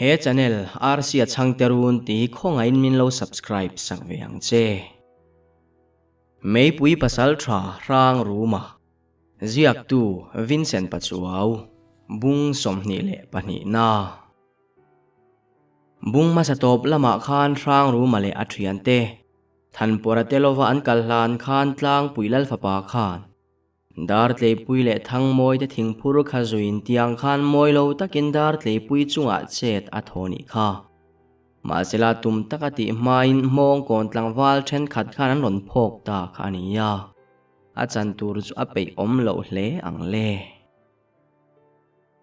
He channel Rc a chhangte run tih hi khawngaihin min lo subscribe sak ve ang che. Meipui pasal tha hrang ruma ziaktu Vincent Pachuau bung 22 na. Bung hmasa tawp lamah khan hrang ruma leh a thiante Thanpawra te lova an kal hlan khan tlangpui Lalfapa khan Dartleipui leh Thangmawi te thingphur kha zuin tiang khan mawi lo takin Dartleipui chungah chet a thaw nih kha. Mahsela tum taka tih hmain hmawng kawn tlangval thenkhat khan an rawn phawk ta kha a ni a, a chan tur chu a peih awm loh hle ang le.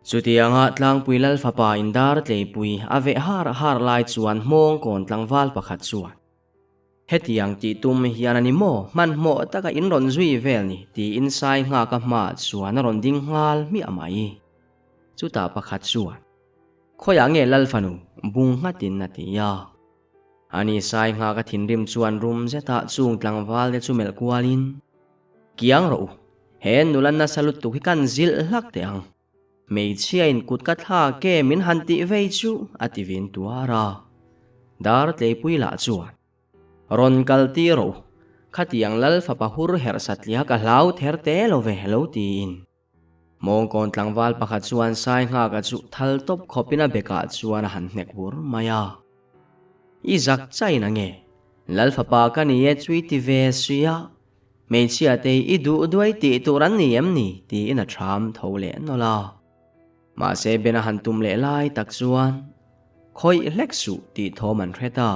Chutianga Tlangpui Lal fapa in Dartleipui a veh har har lai chuan hmawng kawn tlangval pakhat chuan, Hetiang tih tum hian a ni maw? Hmanhmawh taka in rawn zui vel ni, tiin Sai nghaka hmaah chuan a rawn ding nghal hmiah mai. Chutah pakhat chuan, Khawiah nge Lal fanu? bung nghatin a ti a. Ani Sai nghaka thinrim chuan rum zetah chung tlangval te chu melh kualin, Kiang rawh u, he nula nasa lutuk hi kan zilh hlak teh ang. Hmeichhiain kut ka thla ke min han tih vei chu a ti vin tuar a. Dar tleipui lah chuan, Rawn kal tir rawh u, khatiang lal fapa hur herh satliah ka hlau ther te lo ve lo tiin. Mawngkawn tlangval pakhat chuan sai nghaka chu thal tawp khawpin a bekah chuan a han hnek bur mai a. I zak chain ange, lal fapa ka ni e chu i ti ve sia, Hmeichhia te hi i duh duai tih tur an ni em ni? tiin a ṭham tho leh nawlh a. Mahse Ben a han tum leh lai tak chuan khawih hlek suh tih thawm an hre ta.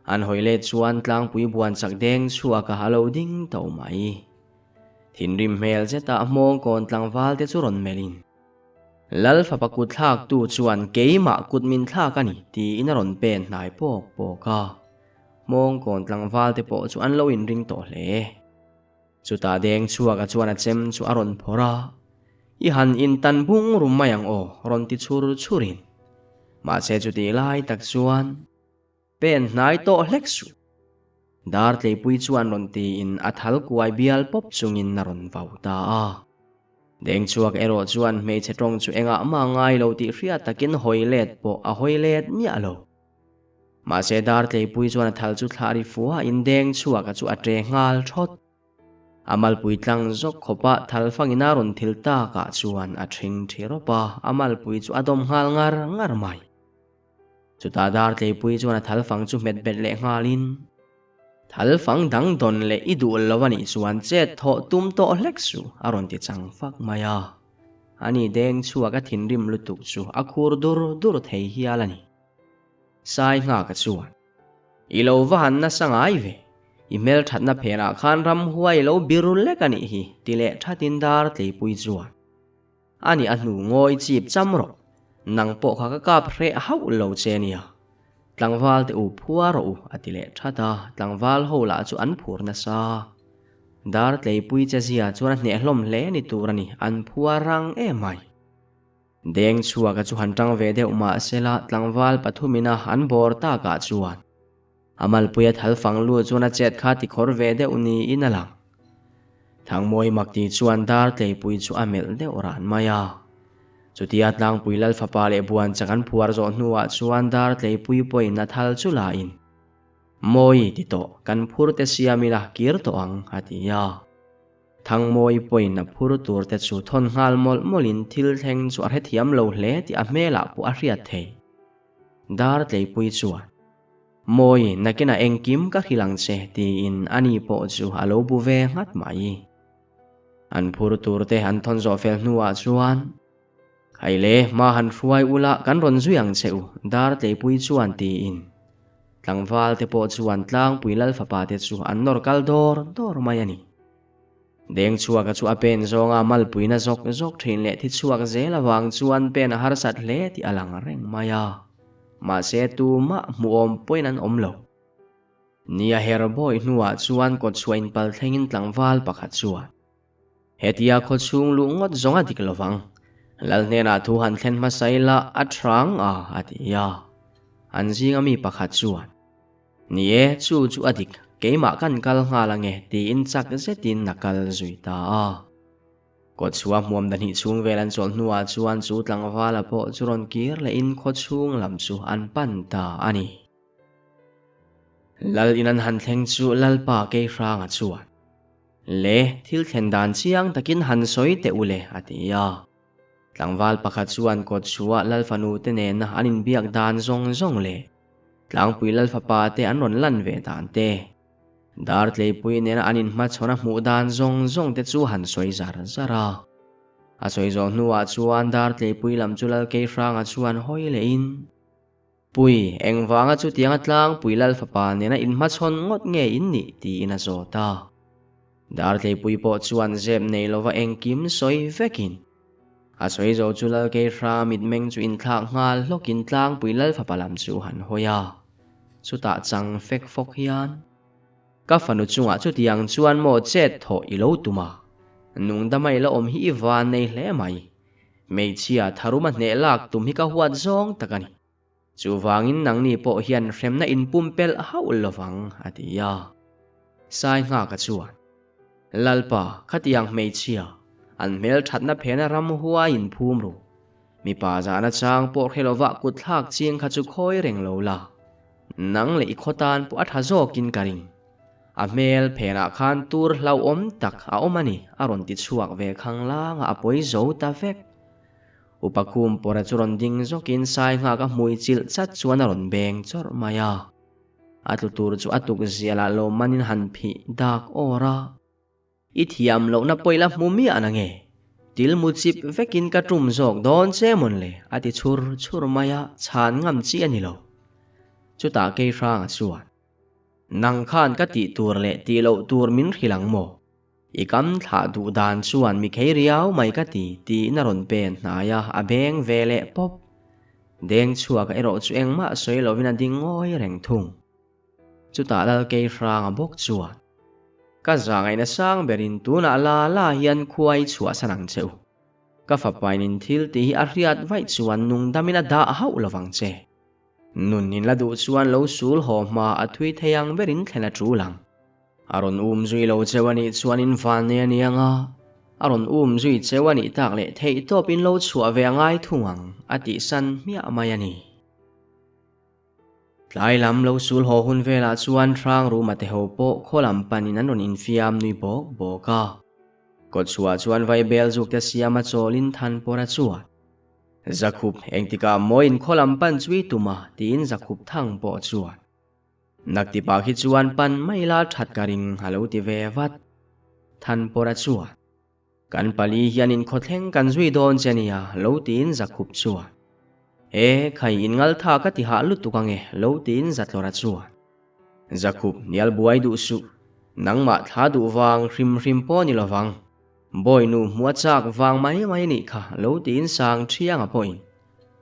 An hawi let chuan tlangpui buan chak deng chhuak a a lo ding to mai. Thinrim hmel zetah hmawngkawn tlangval te chu rawn melhin, Lal fapa kut thlaktu chuan keimah kut min thlak a ni tiin a rawn pen hnai pawk pawk a. Hmawngkawn tlangval te pawh chu an lo inring tawh hle. Chutah deng chhuaka chuan a chem chu a rawn phawrh a, I han intan bung rum mai ang aw, rawn ti chhur chhurin. Mahse chutih lai tak chuan pen hnai tawh hlek suh. Dar tleipui chuan rawn tiin a thal kuai bial pawp chungin a rawn vau ta a. Deng chhuak erawh chuan hmeichhe tawng chu engah mah ngai lo tih hriat takin hawi let pawh a hawi let miah lo. Mahse dar tleipui chuan a thal chu thla ri fua in deng chhuak a chu a tre nghal thawt. A malpui tlang zawk khawp a thal fangin a rawn thil tak ah chuan a thing thi rawp a, a malpui chu a dawm nghal ngar ngar mai. Chutah dar tleipui chuan a thal fang chu hmet bet leh nghal in, Thal fang dang dawn leh i duh lo a nih chuan chet thawh tum tawh hlek suh a rawn ti chang fak mai a. Ani deng chhuak a thinrim lutuk chu a khur dur dur thei hial a ni. Sai nghaka chuan, I lo va han nasa ngai ve, i hmelthatna phenah khan ramhuai lo biru lek a nih hi, ti leh thatin dar tleipui chuan, A nih a hnu ngawi chip cham rawh, nang pawh kha ka kap hreh hauh lo che nia. Tlangval te u phua rawh u, a ti leh that a, tlangval ho lah chu an phur nasa. Dar tleipui che zia chuan a hneh hlawm hle ni tur a ni, an phua rang em mai. Deng chhuaka chu han tang ve deuh mah sela tlangval pathumina an bawr takah chuan a malpuia thal fang lu chuan a chet kha ti khawr ve deuh niin a lang. Thangmawi makti chuan dar tleipui chu a melh deuh ran mai a. Chutia tlangpui lal fapa leh buan chak an phuar zawh hnuah chuan dar tleipui pawhin a thal chu lain, Mawi ti tawh, kan phur te siam ila kir tawh ang, a ti a. Thangmawi pawhin a phur tur te chu thawn nghal mawlh mawlhin thil thleng chu a hrethiam lo hle tih a hmelah pawh a hriat thei. Dar tleipui chuan, Mawi, nakinah engkim ka hrilh ang che, tiin ani pawh chu a lo bu ve nghat mai. An phur tur te an thawn zawh fel hnuah chuan, Haile, hma han hruai ula kan rawn zui ang che u, Dar tleipui chuan tiin. Tlangval te pawh chuan tlangpui lal fapa te chu an nawr kal dawr dawr mai a ni. Deng chhuaka chu a pen zawnga malpuina zawk zawk thin leh thi chhuak zel avang chuan pen a harsat hle tih a lang reng mai a. Mahse tumah hmuhawm pawhin an awm lo. Nia her bawi hnuah chuan kawtchhuah inpal thlengin tlangval pakhat chuan Hetia khaw chhung luh ngawt zawng a dik lovang. Lal hnenah thu han thlen hmasa ila a thrang a, a ti a. An zinga mi pakhat chuan, Ni e, chu chu a dik, keimah kan kal nghal ange, tiin chak zetin a kal zui ta a. Kawtchhuah hmuam dahnih chhung vel an chawlh hnuah chuan chu tlangvala pawh chu rawn kir lehin khawchhung lam chu an pan ta a ni. Lal in an han thleng chu Lalpa Keihranga chuan, Le, thil thlen dan chiang takin han sawi teh u le, a ti a. Tlangval pakhat chuan kawtchhuah Lal fanu te nena an inbiak dan zawng zawng leh Tlangpui Lal fapa te an rawn lan ve dan te, Dartleipui nena an inhmachhawn a hmuh dan zawng zawng te chu han sawi zar zar a. A sawi zawh hnuah chuan Dartleipui lam chu Lal Keihranga chuan hawi lehin, Pui, engvanga chutianga Tlangpui Lal fapa nena inhmachhawn ngawt nge in nih? tiin a zawt a. Dartleipui pawh chuan zep nei lova engkim sawi vekin a sawi zo chu Lal Keihranga mitmeng chu inthlak nghal hlawkin Tlangpui Lal fapa lam chu han hawi a. Chutah chang fek fawk hian, Ka fanu chungah chutiang chuan maw chet thawh i lo tum a, nungdama i la awm hi i van nei hle mai. Hmeichhia tharuma hneh lak tum hi ka huat zawng tak a ni. Chuvangin nangni pawh hian hremna inpumpelh hauh lovang, a ti a. Sai nghaka chuan, Lalpa, khatiang hmeichhia, an hmelthatna phena ramhuai inphum ru. Mipa zahna chang pawh hre lova kut thlak ching kha chu khawi reng lo la, nang leh i khaw tan pawh a tha zawkin ka ring. A hmel phenah khan tur hlauhawm tak a awm a ni, a rawn ti chhuak ve khang langa a pawi zo ta vek. Upa khum pawra chu rawn ding zawkin sai nghak a hmui chilh chat chuan a rawn beng chawrh mai a. A tlu tur chu a tuk zialah lawmmanin han phih dak awr a. I thiam lohna pawih la hmu miah na nge? Til mu chip vekin ka tum zawk dawn che mawn le? a ti chhur chhur mai a, chhan ngam chi a ni lo. Chutah Keihranga chuan, Nang khan ka tih tur leh tih loh tur min hrilh ang maw? I kam thlah duh dan chuan mi khei riau mai ka ti, tiin a rawn pen hnai a, a beng ve leh pawp. Deng chhuaka erawh chu engmah sawi lovin a ding ngawi reng thung. Chutah Lal Keihranga bawk chuan, Ka zahngaihna sang berin tunah la la hian khua i chhuahsan ang che u. Ka fapain in thil tih hi a hriat vaih chuan nungdamin a dah hauh lovang che. Nun in la duh chuan lo sul haw hma a thui thei ang berin thlen a tul ang. A rawn um zui lo cheu a nih chuan in van nei a ni ang a, a rawn um zui cheu a nih tak leh theihtawp in lo chhuah ve a ngai thung ang, a tihsan hmiah mai a ni. Tlai lam lo sul haw hun velah chuan hrang ruma te ho pawh khaw lam panin an rawn infiam nui bawk bawk a. Kawtchhuah chuan vaibel zuk te siam a chawlin than pawr a chuan, Zakhup, engtikah maw in khaw lam pan chu i tum a? tiin Zakhup thang pawh chuan, Naktipah khi chuan pan mai la that ka ring a lo ti ve vat. Than pawr a chuan, Kan pali hian inkhawthleng kan zui dawn che nia, lo tiin Zakhup chuan. E, khai inngaltha ka ti hah lutuk ange, lo tiin Zatlawra chuan. Zakhup, nial buai duh suh. Nangmah thla duh vang hrim hrim pawh ni lovang. Bawinu hmuh a chak vang mai mai nih kha, lo tiin Sang Thianga pawhin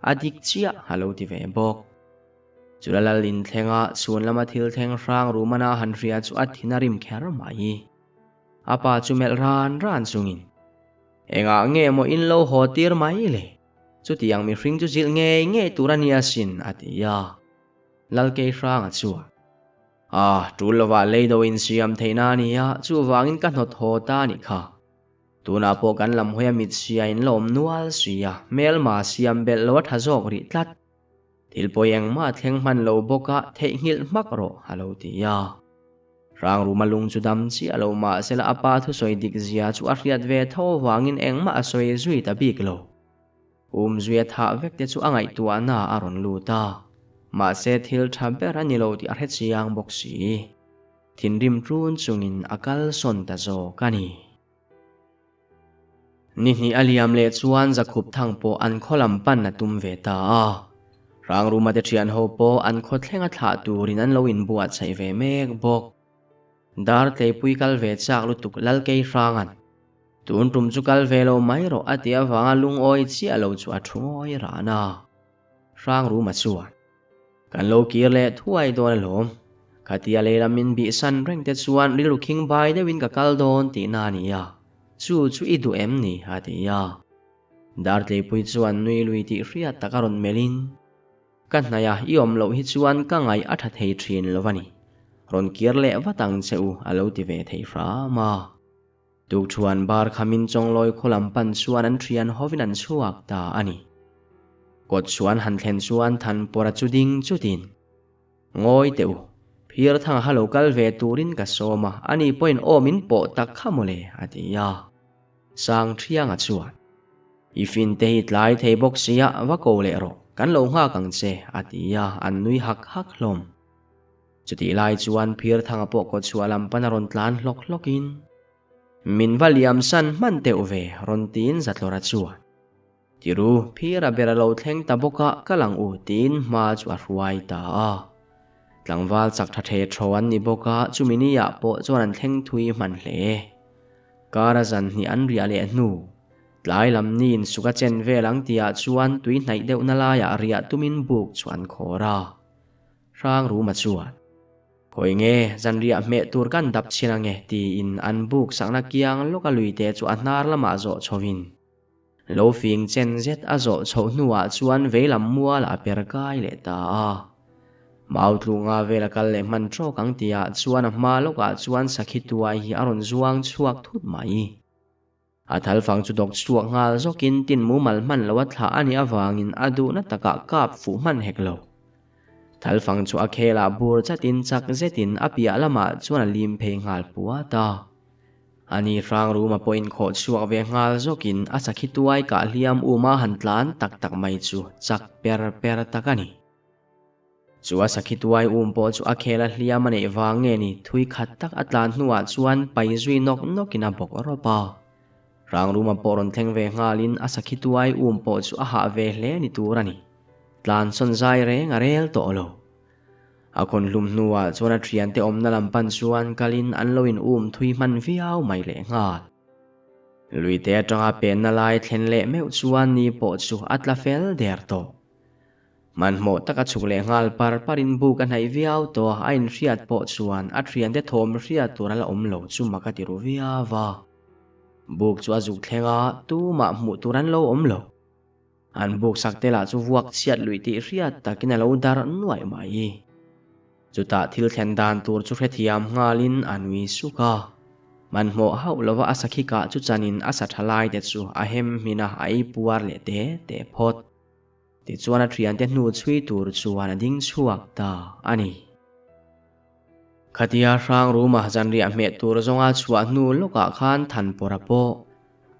a dik chiah a lo ti ve bawk. Chula lal inthlenga chhun lama thil thleng hrang Rumana han hria chu a thin a rim kher mai. A pa chu melh ran ran chungin, Engah nge maw in lo haw tir mai le? Chutiang mihring chu zilh ngei ngei tur a nia sin, a ti a. Lalkeihranga chuan, Ah, tul lovah leido insiam theihna a nia, chuvangin ka hnawt haw ta a nih kha. Tunah pawh kan lam hawia mit sia in la awm nual si a, hmelma siam belh lo a tha zawk rih tlat. Thil pawi engmah thleng hman lo bawk a, theihnghilh hmak rawh, a lo ti a. Hrangruma lung chu dam chiah lo mahsela a pa thusawi dik zia chu a hriat ve tho avangin engmah a sawi zui ta bik lo. Um zui a thah vek te chu a ngaihtuahna a rawn lut a, mahse thil tha ber a ni lo tih a hre chiang bawk si. Thinrim ṭun chungin a kalsawn ta zawk a ni. Ni hnih a liam leh chuan Zakhup thang pawh an khaw lam pan a tum ve ta a. Hrangruma te thian ho pawh an khaw thleng a thlah turin an lo inbuatsaih ve mek bawk. Dar tleipui kal ve chak lutuk Lalkei Hranga'n, Tun tum chu kal ve lo mai rawh a tih avanga lungawi chiah lo chu a thu ngawi ran a. Hrangruma chuan. Kan lo kir leh thuai dawn alawm. Khatia lei lam min bihsan reng te chuan rilru khing bai deuhin ka kal dawn tihna a ni a, chu chu i duh em ni? a ti a. Dartleipui chuan nui lui tih hriat tak a rawn melhin, Ka hnaih a, i awm loh hi chuan ka ngaih a tha thei thin lo a ni. Rawn kir leh vat ang che u a lo ti ve thei hram a. Tukṭhuan bar khamin Chawnglawi khaw lam pan chuan an ṭhian hovin an chhuak ta a ni. Kawt chuan han thlen chuan Thanpawra chu ding chutin, Ngawi teh u, Phirthanga kha lo kal ve turin ka sawm a, ani pawhin aw min pawh tak kha mawle, a ti a. Sangṭhianga chuan, I finte hi tlai thei bawk sia, va ko leh rawh, kan lo nghak ang che, a ti a, an nui hak hak hlawm. Chutih lai chuan Phirthanga pawh kawtchhuah lam pan a rawn tlan hlawk hlawkin, Min va liam san hman teuh ve, rawn tiin Zatlawra chuan, Tiru, Phira ber a lo thleng ta bawk a, kal ang u, tiin hma chu a hruai ta a. Tlangval chak tha the thaw an ni bawk a, chumi ni ah pawh chuan an thleng thui hman hle. Kar a zan hnih an riah leh hnu, tlai lam niin suk a chen vel ang tihah chuan tui hnaih deuhna laiah riah tumin buk chu an khawr a. Hrangruma chuan, Khawi nge, zanriah hmeh tur kan dap chhin ange, tiin an buk sakna kiang lawka luite chu a hnar lamah zawh chhovin, lo fing chen zet a zawh chhoh hnuah chuan veilam mualah a per kai leh ta a. Mautlunga vel a kal leh hman trawk ang tihah chuan a hma lawkah chuan sakhi tuai hi a rawn zuang chhuak thut mai. A thalfang chu dawk chhuak nghal zawkin tin mumal hman lo a thlah a nih avangin a duhna takah kap fuh hman hek lo. Thalfang chu a khelah bur chatin chak zetin a piah lamah chuan a lim phei nghal puat a. Ani Hrangruma pawh inkhawh chhuak ve nghal zawkin a sakhi tuai kah hliam uma han tlan tak tak mai chu chak per per tak a ni. Chu a sakhi tuai um pawh chu a khel a hliam a neih vang nge ni thui khat tak a tlan hnuah chuan pai zui nawk nawkin a bawk rawp a. Rangruma pawh rawn thleng ve nghalin a sakhi tuai um pawh chu a hah ve hle ni tur a ni. Tlan sawn zai reng a rel tawh lo. A khawn hlum hnuah chuan a thiante awmna lam pan chuan kalin an lo in um thui hman viau mai leh nghal. Luite atanga penna lai thlen leh meuh chuan ni pawh chu a tla fel der tawh. Hmanhmawh taka chhuk leh nghal par parin buk a hnaih viau tawh a, a inhriat pawh chuan a thiante thawm hriat tur a la awm lo chu mak a ti ru viau va. Buk chu a zuk thleng a, tumah hmuh tur an lo awm lo. An buk sak te lah chu vuak chhiat luih tih hriat takin a lo darh nuaih mai. Chutah thil thlen dan tur chu hrethiam nghalin a nui suk a. Hmanhmawh hauh lova a sakhi kah chu chanin a sa tha lai te chu a hem hmin a, a ei puar leh te te phawt. Tichuan a thiante hnu chhui tur chuan a ding chhuak ta a ni. Khatia Hrangruma zanriah hmeh tur zawnga chhuah hnu lawkah khan Thanpawra pawh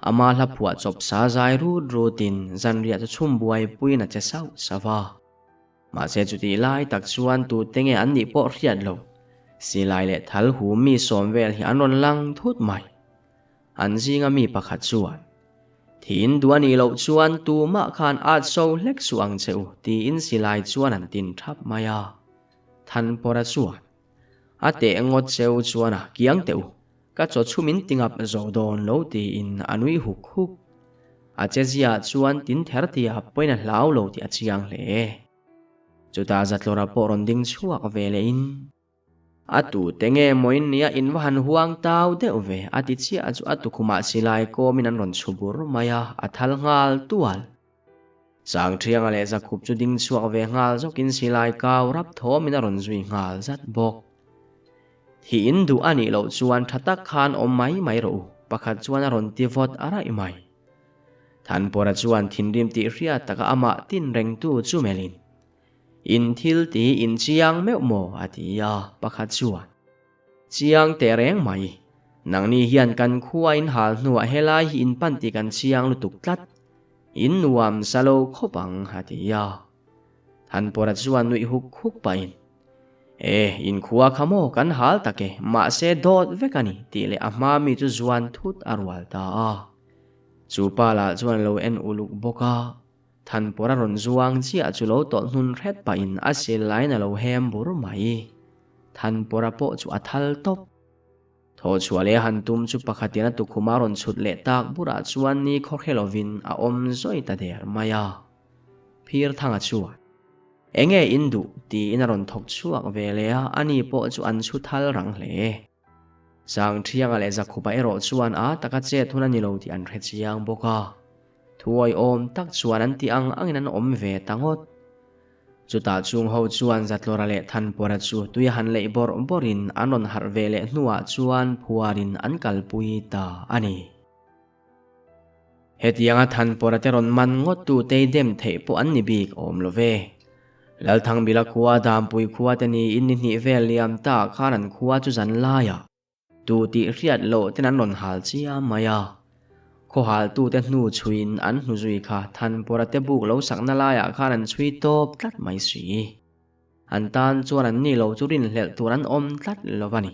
ama hla phuah chawp sa zai rut rutin zanriah chu chhum buaipuiin a che sauh sauh a. Mahse chutih lai tak chuan tute nge an nih pawh hriat lo, silai leh thal hu mi sawm vel hi an rawn lang thut mai. An zinga mi pakhat chuan, Thiin duh a nih loh chuan tumah khan at so hlek suh ang che u, tiin silai chuan an tin thap mai a. Thanpawra chuan, A teh ngawt che u chuan a kiang teh u, ka chaw chhum in tingap zo dawn lo tiin a nui huk huk. A che ziah chuan tin ther tia pawhin a hlau lo tih a chiang hle. Chutah Zatlawra pawh rawn ding chhuak ve lehin, A tute nge maw in nia in va han huang tau deuh ve a ti chiah chu a tukhumah silai kawmin an rawn chhu bur mai a, a thal nghal tual. Sangṭhianga leh Zakhup chu ding chhuak ve nghal zawkin silai kau rap thawmin a rawn zui nghal zat bawk. Thih in duh a nih loh chuan ṭha tak khan awm mai mai rawh u, pakhat chuan a rawn ti vawt a raih mai. Thanpawra chuan thinrim tih hriat taka amah tin rengtu chu melhin. In thil ti in chiang meuh maw? a ti a, pakhat chuan, Chiang teh reng mai. Nangni hian kan khua in hal hnuah helai hi in pan tih kan chiang lutuk tlat. In nuam sa lo khawp ang, a ti a. Thanpawra chuan nuih huk huk pahin, E, in khua kha maw kan hal tak e, mahse dawt vek a ni, tih leh a hma mi chu zuan thut a rual ta a. Chu pa lah chuan a lo en uluk bawk a. Thanpawr a rawn zuang chiah chu lo tawlh hnun hret pahin a silaiin a lo hem bur mai. Thanpawra pawh chu a thal tawp. Thaw chhuah leh a han tum chu pakhatin a tukhum a rawn chhut leh tak burah chuan ni khawhre lovin a awm zawi ta der mai a. Phirthanga chuan, Enge in duh? tiin a rawn thawk chhuak ve leh a, ani pawh chu an chhu thal rang hle. Sangṭhianga leh Zakhupa erawh chuan a taka chet hun a ni lo tih an hre chiang bawk a. Thuawiawm tak chuan an tih ang angin an awm ve ta ngawt. Chutah chung ho chuan Zatlawra leh Thanpawra chu tui han leih bawrh bawrhin an rawn harh ve leh hnuah chuan phuarin an kalpui ta a ni. Hetianga Thanpawra te rawn man ngawt tu tei dem theih pawh an ni bik awm lo ve. Lalthangbila khua Dampui khua te niin ni hnih vel liam ta khan an khua chu zan laiah Tu tih hriat loh ten an rawn hal chiam mai a. Khaw haltute hnu chhuiin an hnu zui kha Thanpawra te buk lo sakna laiah khan an chhui tawp tlat mai si. An tan chuan an ni lo chu rinhlelh tur an awm tlat lo a ni.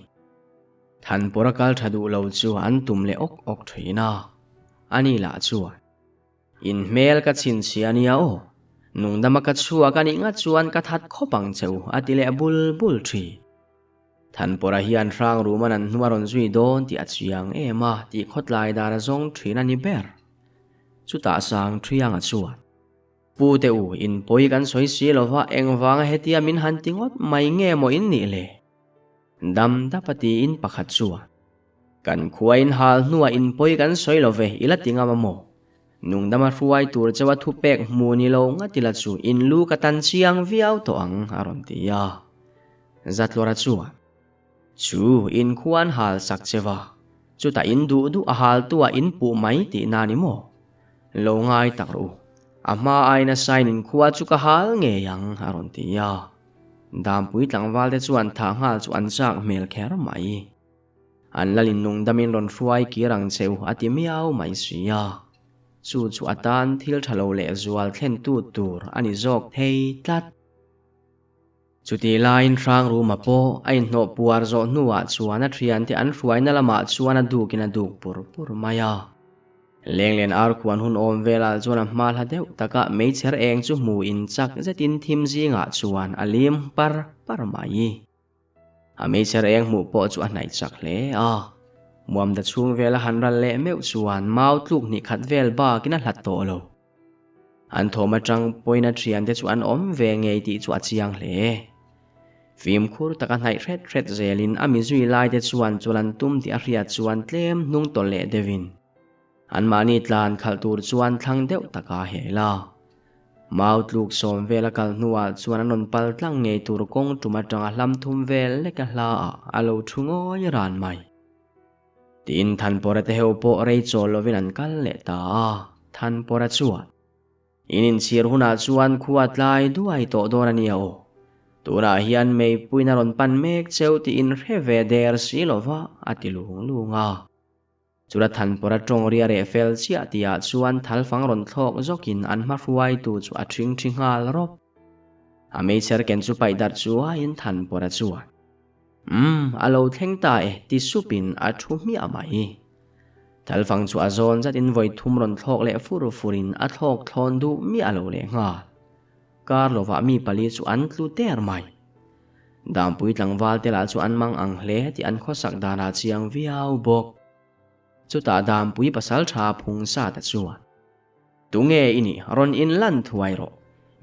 Thanpawra kal tha duh lo chu an tum leh awk awk thin a. Ani lah chuan. In hmel ka chhinchhia a nia aw. Nungdama ka chhuak a nih ngat chuan ka that khawp ang che u, a ti leh bul bul thin. Thanpawra hian hrang ruman an hnu a rawn zui dawn tih a chiang em a tih khawtlai dan a zawng thin a ni ber. Chutah sang Thianga chuan, Pu te u, in pawi kan sawi si lova engvanga hetia min han ti ngawt mai nge maw in nih le? Dam dap a tiin pakhat chuan, Kan khua in hal hnuah in pawi kan sawi lo ve, i la ti ngam a maw? Nungdama hruai tur chauha thupek hmu ni lo ngat ila chu in lu ka tan chiang viau tawh ang, a rawn ti a. Zatlawra chuan, Chu, in khua an hal sak che va, chutah in duh duh a hal tuah in puh mai tihna ni maw? Lo ngai tak rawh u, a hma aina sain in khua chu ka hal ngei ang, a rawn ti a. Dampui tlangvalte chuan thah nghal chu an chak hmel kher mai. An lalin nungdamin rawn hruai kir ang che u a ti miau mai si a. Chu chu a tan thil tha lo leh zual thlentu tur a ni zawk thei tlat. Chutih laiin Hrangruma pawh a inhnawh puar zawh hnuah chuan a thiante an hruaina lamah chuan a dukin a duk pur pur mai a. Lenglen ar khuan hun awm velah chuan a hma hla deuh takah meichher eng chu hmuin chak zetin thim zingah chuan a lim par par mai. A meichher eng hmuh pawh chu a hnaih chak hle a. Muamda chhung vela han ral leh meuh chuan mau tluk hnih khat vel bakin a hlat tawh lo. An thawm atang pawhin a thiante chu an awm ve ngei tih chu a chiang hle. Fimkhur taka hnaih hret hret zelin a mizui laite chuan chul an tum tih a hriat chuan tlem hnung tawlh leh deuhin Anmahni tlan khalh tur chuan thlang deuh taka hel a. Mau tluk sawm vel a kal hnuah chuan an rawn pal tlang ngei tur kawng tum atanga hlam thum vel lek a hla ah a lo thu ngawi ran mai. Tiin Thanpawra te ho pawh rei chawl lovin an kal leh ta a, Thanpawra chuan. In inchhir hunah chuan khua tlai duai tawh dawn a nia aw. Tunah hian meipuiin a rawn pan mek cheu tih in hre ve der si lova a ti lung lung a. Chula Thanpawra tawng ria reh fel chiah tihah chuan thalfang rawn thlawk zawkin an hma hruaitu chu a ṭhing ṭhi nghal rawp. A meichher ken chu paih darh chuaiin Thanpawra chuan, Umm, a lo thleng ta e, ti supin a ṭhu hmiah mai. Thalfang chu a zawn zatin vawi thum rawn thlawk leh fur furin a thlawk thlawn duh miah lo leh nghal. Kar lovah mi pali chu an tlu der mai. Dampui tlangval te lah chu an mang ang hle tih an khawsak danah chiang viau bawk. Chutah Dampui pasal tha phung sa ta chuan, Tunge i nih, rawn in lan thuai rawh.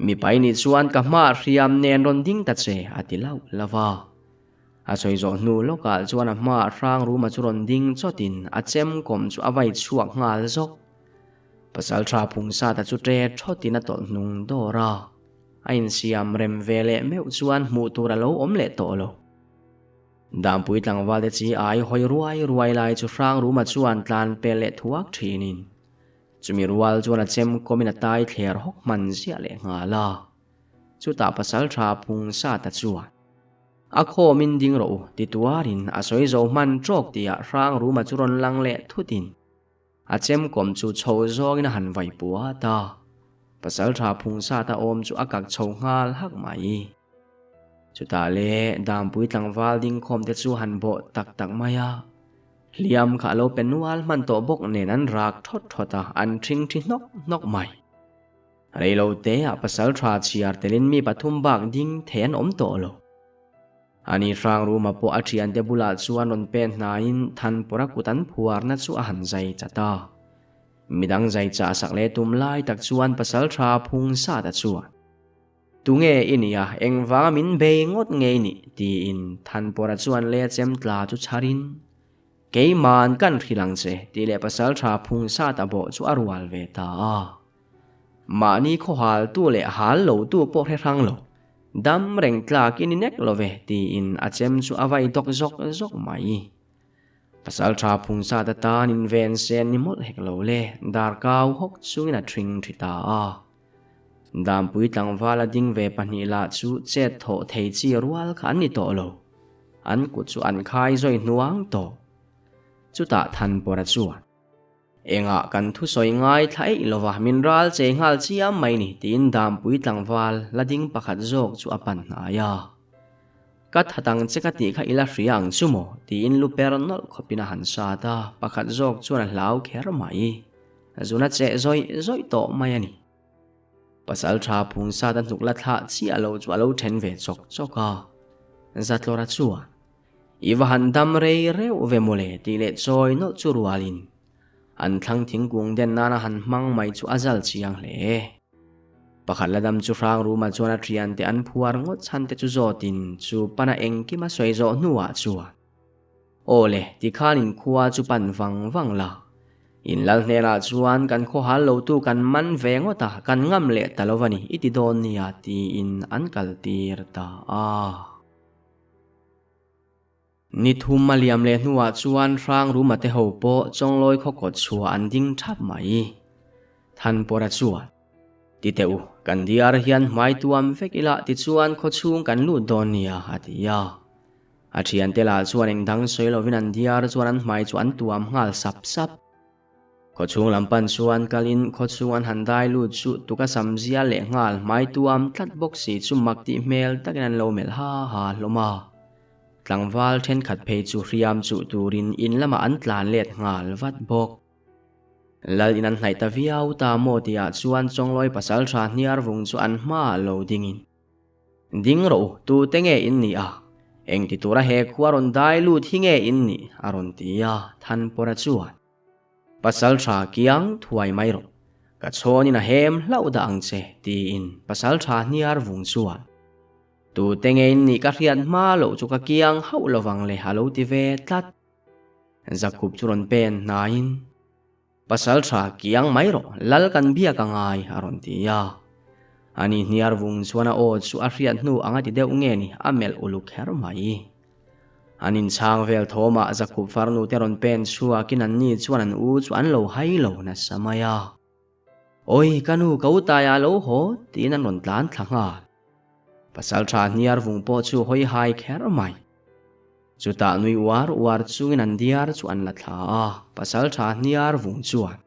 Mipa i nih chuan ka hma hriam nen rawn ding ta che, a ti lauh lauh a. A sawi zawh hnu lawkah chuan a hmaah hrang ruma chu rawn ding chawtin a chem kawm chu a vai chhuak nghal zawk. Pasal tha phung sa ta chu ṭe thawtin a tawlh hnung dawr a. A insiam rem ve leh meuh chuan hmuh tur a lo awm leh tawh lo. Dampui tlangval te chi ai hawi ruai ruai lai chu hrang ruma chuan tlan pel leh thuak thinin chumi rual chuan a chem kawmin a tai thler hawk hman ziah leh nghal a. Chutah pasal tha phung sa ta chuan a khawmin ding rawh u ti tuarin a sawi zo hman trawk tihah hrang ruma chu rawn lang leh thutin A chem kawm chu chho zawngin a han vai puat a, pasalṭha phung sata awm chu a kak chho nghal hak mai. Chutah le Dampui tlangval dingkhawm te chu han bawh tak tak mai a, hliam kha a lo pe nual hman tawh bawk nen an rak thawt thawt a, an ṭhing ṭhi hnawk hnawk mai. Reilo teah pasalṭha chhiar telin mi pathum bak ding thei an awm tawh lo. Ani Hrangruma pawh a thiante bulah chuan rawn pen hnaiin Thanpawra kut an phuarna chu a han zai chat a. Midang zai chah sak leh tum lai tak chuan pasaltha phung sat a chuan, Tunge i nia, engvanga min bei ngawt nge i nih? tiin Thanpawra chuan leh a chem tla chu chharin, Keima'n kan hrilh ang che, tih leh pasaltha phung sat a bawh chu a rual ve ta a. Mahni khawhaltu leh hal lotu pawh hre hrang lo. Dam reng tlak i ni nek lo ve, tiin a chem chu a vai dawk zawk zawk mai. Pasalṭha phungsat atan inven sen ni mawlh hek lo le, darkau hawk chungin a ṭhing ṭhi ta a. Dampui tlangval a ding ve pahnih lah chu chet thawh thei chi rual kha an ni tawh lo. An kut chu an khai zawi hnuang tawh. Chutah Thanpawra chuan, Engah kan thusawi ngai thla eih lova min ral chei nghal chiam mai ni tiin Dampui tlangval la ding pakhat zawk chu a pan hnai a. Ka that ang che ka tih kha i la hria ang chu maw? tiin lu per nawlh khawpin a han sat a, pakhat zawk chuan a hlau kher mai. Zuna cheh zawih zawih tawh mai a ni. Pasal tha phung sat a hnuk la thlah chiah lo chu a lo then ve chawk chawk a. Zatlawra chuan, I va han dam rei reuh ve mawle tih leh chawi nawlh chu rualin An thlang thingkung den nana han hmang mai chu a zal chiang hle. Pakhat la dam chu hrang ruma chuan a thiante an phuar ngawt chhan te chu zawtin chu pana engkim a sawi zawh hnuah chuan, Aw le, tikhan in khua chu pan vang vang la. In lal hnenah chuan kan khawhal lotu kan man ve ngawt a, kan ngam leh ta lo va ni, i ti dawn nia, tiin an kaltir ta a. Ni thum a liam leh hnuah chuan Hrangruma te ho pawh Chawnglawi khaw kawt chhuah an ding thap mai. Thanpawra chuan, Ti teh u, kan diar hian hmai tuam vek ila tichuan khaw chhung kan lut dawn nia, a ti a. A thiante lah chuan engdang sawi lovin an diar chuan an hmai chu an tuam nghal sap sap. Khawchhung lam pan chuan kalin khawchhung an han dai lut chu tuka sam zia leh nghal hmai tuam tlat bawk si chu mak tih hmel takin an lo melh ha ha hlawm a. Tlangval thenkhat phei chu hriam chuh turin in lamah an tlan let nghal vat bawk. Lal in an hnaih ta viau ta maw tihah chuan Chawnglawi pasaltha hniar vung chu an hmaah lo dingin. Ding rawh u, tute nge in nih a? Engti tura he khua rawn dai lut hi nge in nih? a rawn ti a, Thanpawra chuan, Pasaltha kiang thuai mai rawh, ka chhawnin a hem hlauh dah ang che, tiin Pasaltha hniar vung chuan, Tute nge in nih ka hriat hma loh chu ka kiang hauh lovang le a lo ti ve tlat. Zakhup chu rawn pen hnaiin. Pasal tha kiang mai rawh, lal kan biak a ngai, a rawn ti a. Ani hniar vung chuan a aw chu a hriat hnu ang a ti deuh nge ni, a melh uluk kher mai. An inchhang vel thawmah Zakhup farnu te rawn pen chhuakin anni chuan an u chu an lo hai lo nasa mai a. Awi, ka nu ka u taia a lo haw, tiin an rawn tlan thla nghal. Pasal tha hniar vung pawh chu hawi hai kher mai. Chutah nui uar uar chungin an diar chu an la thla a, pasaltha hniar vung chuan,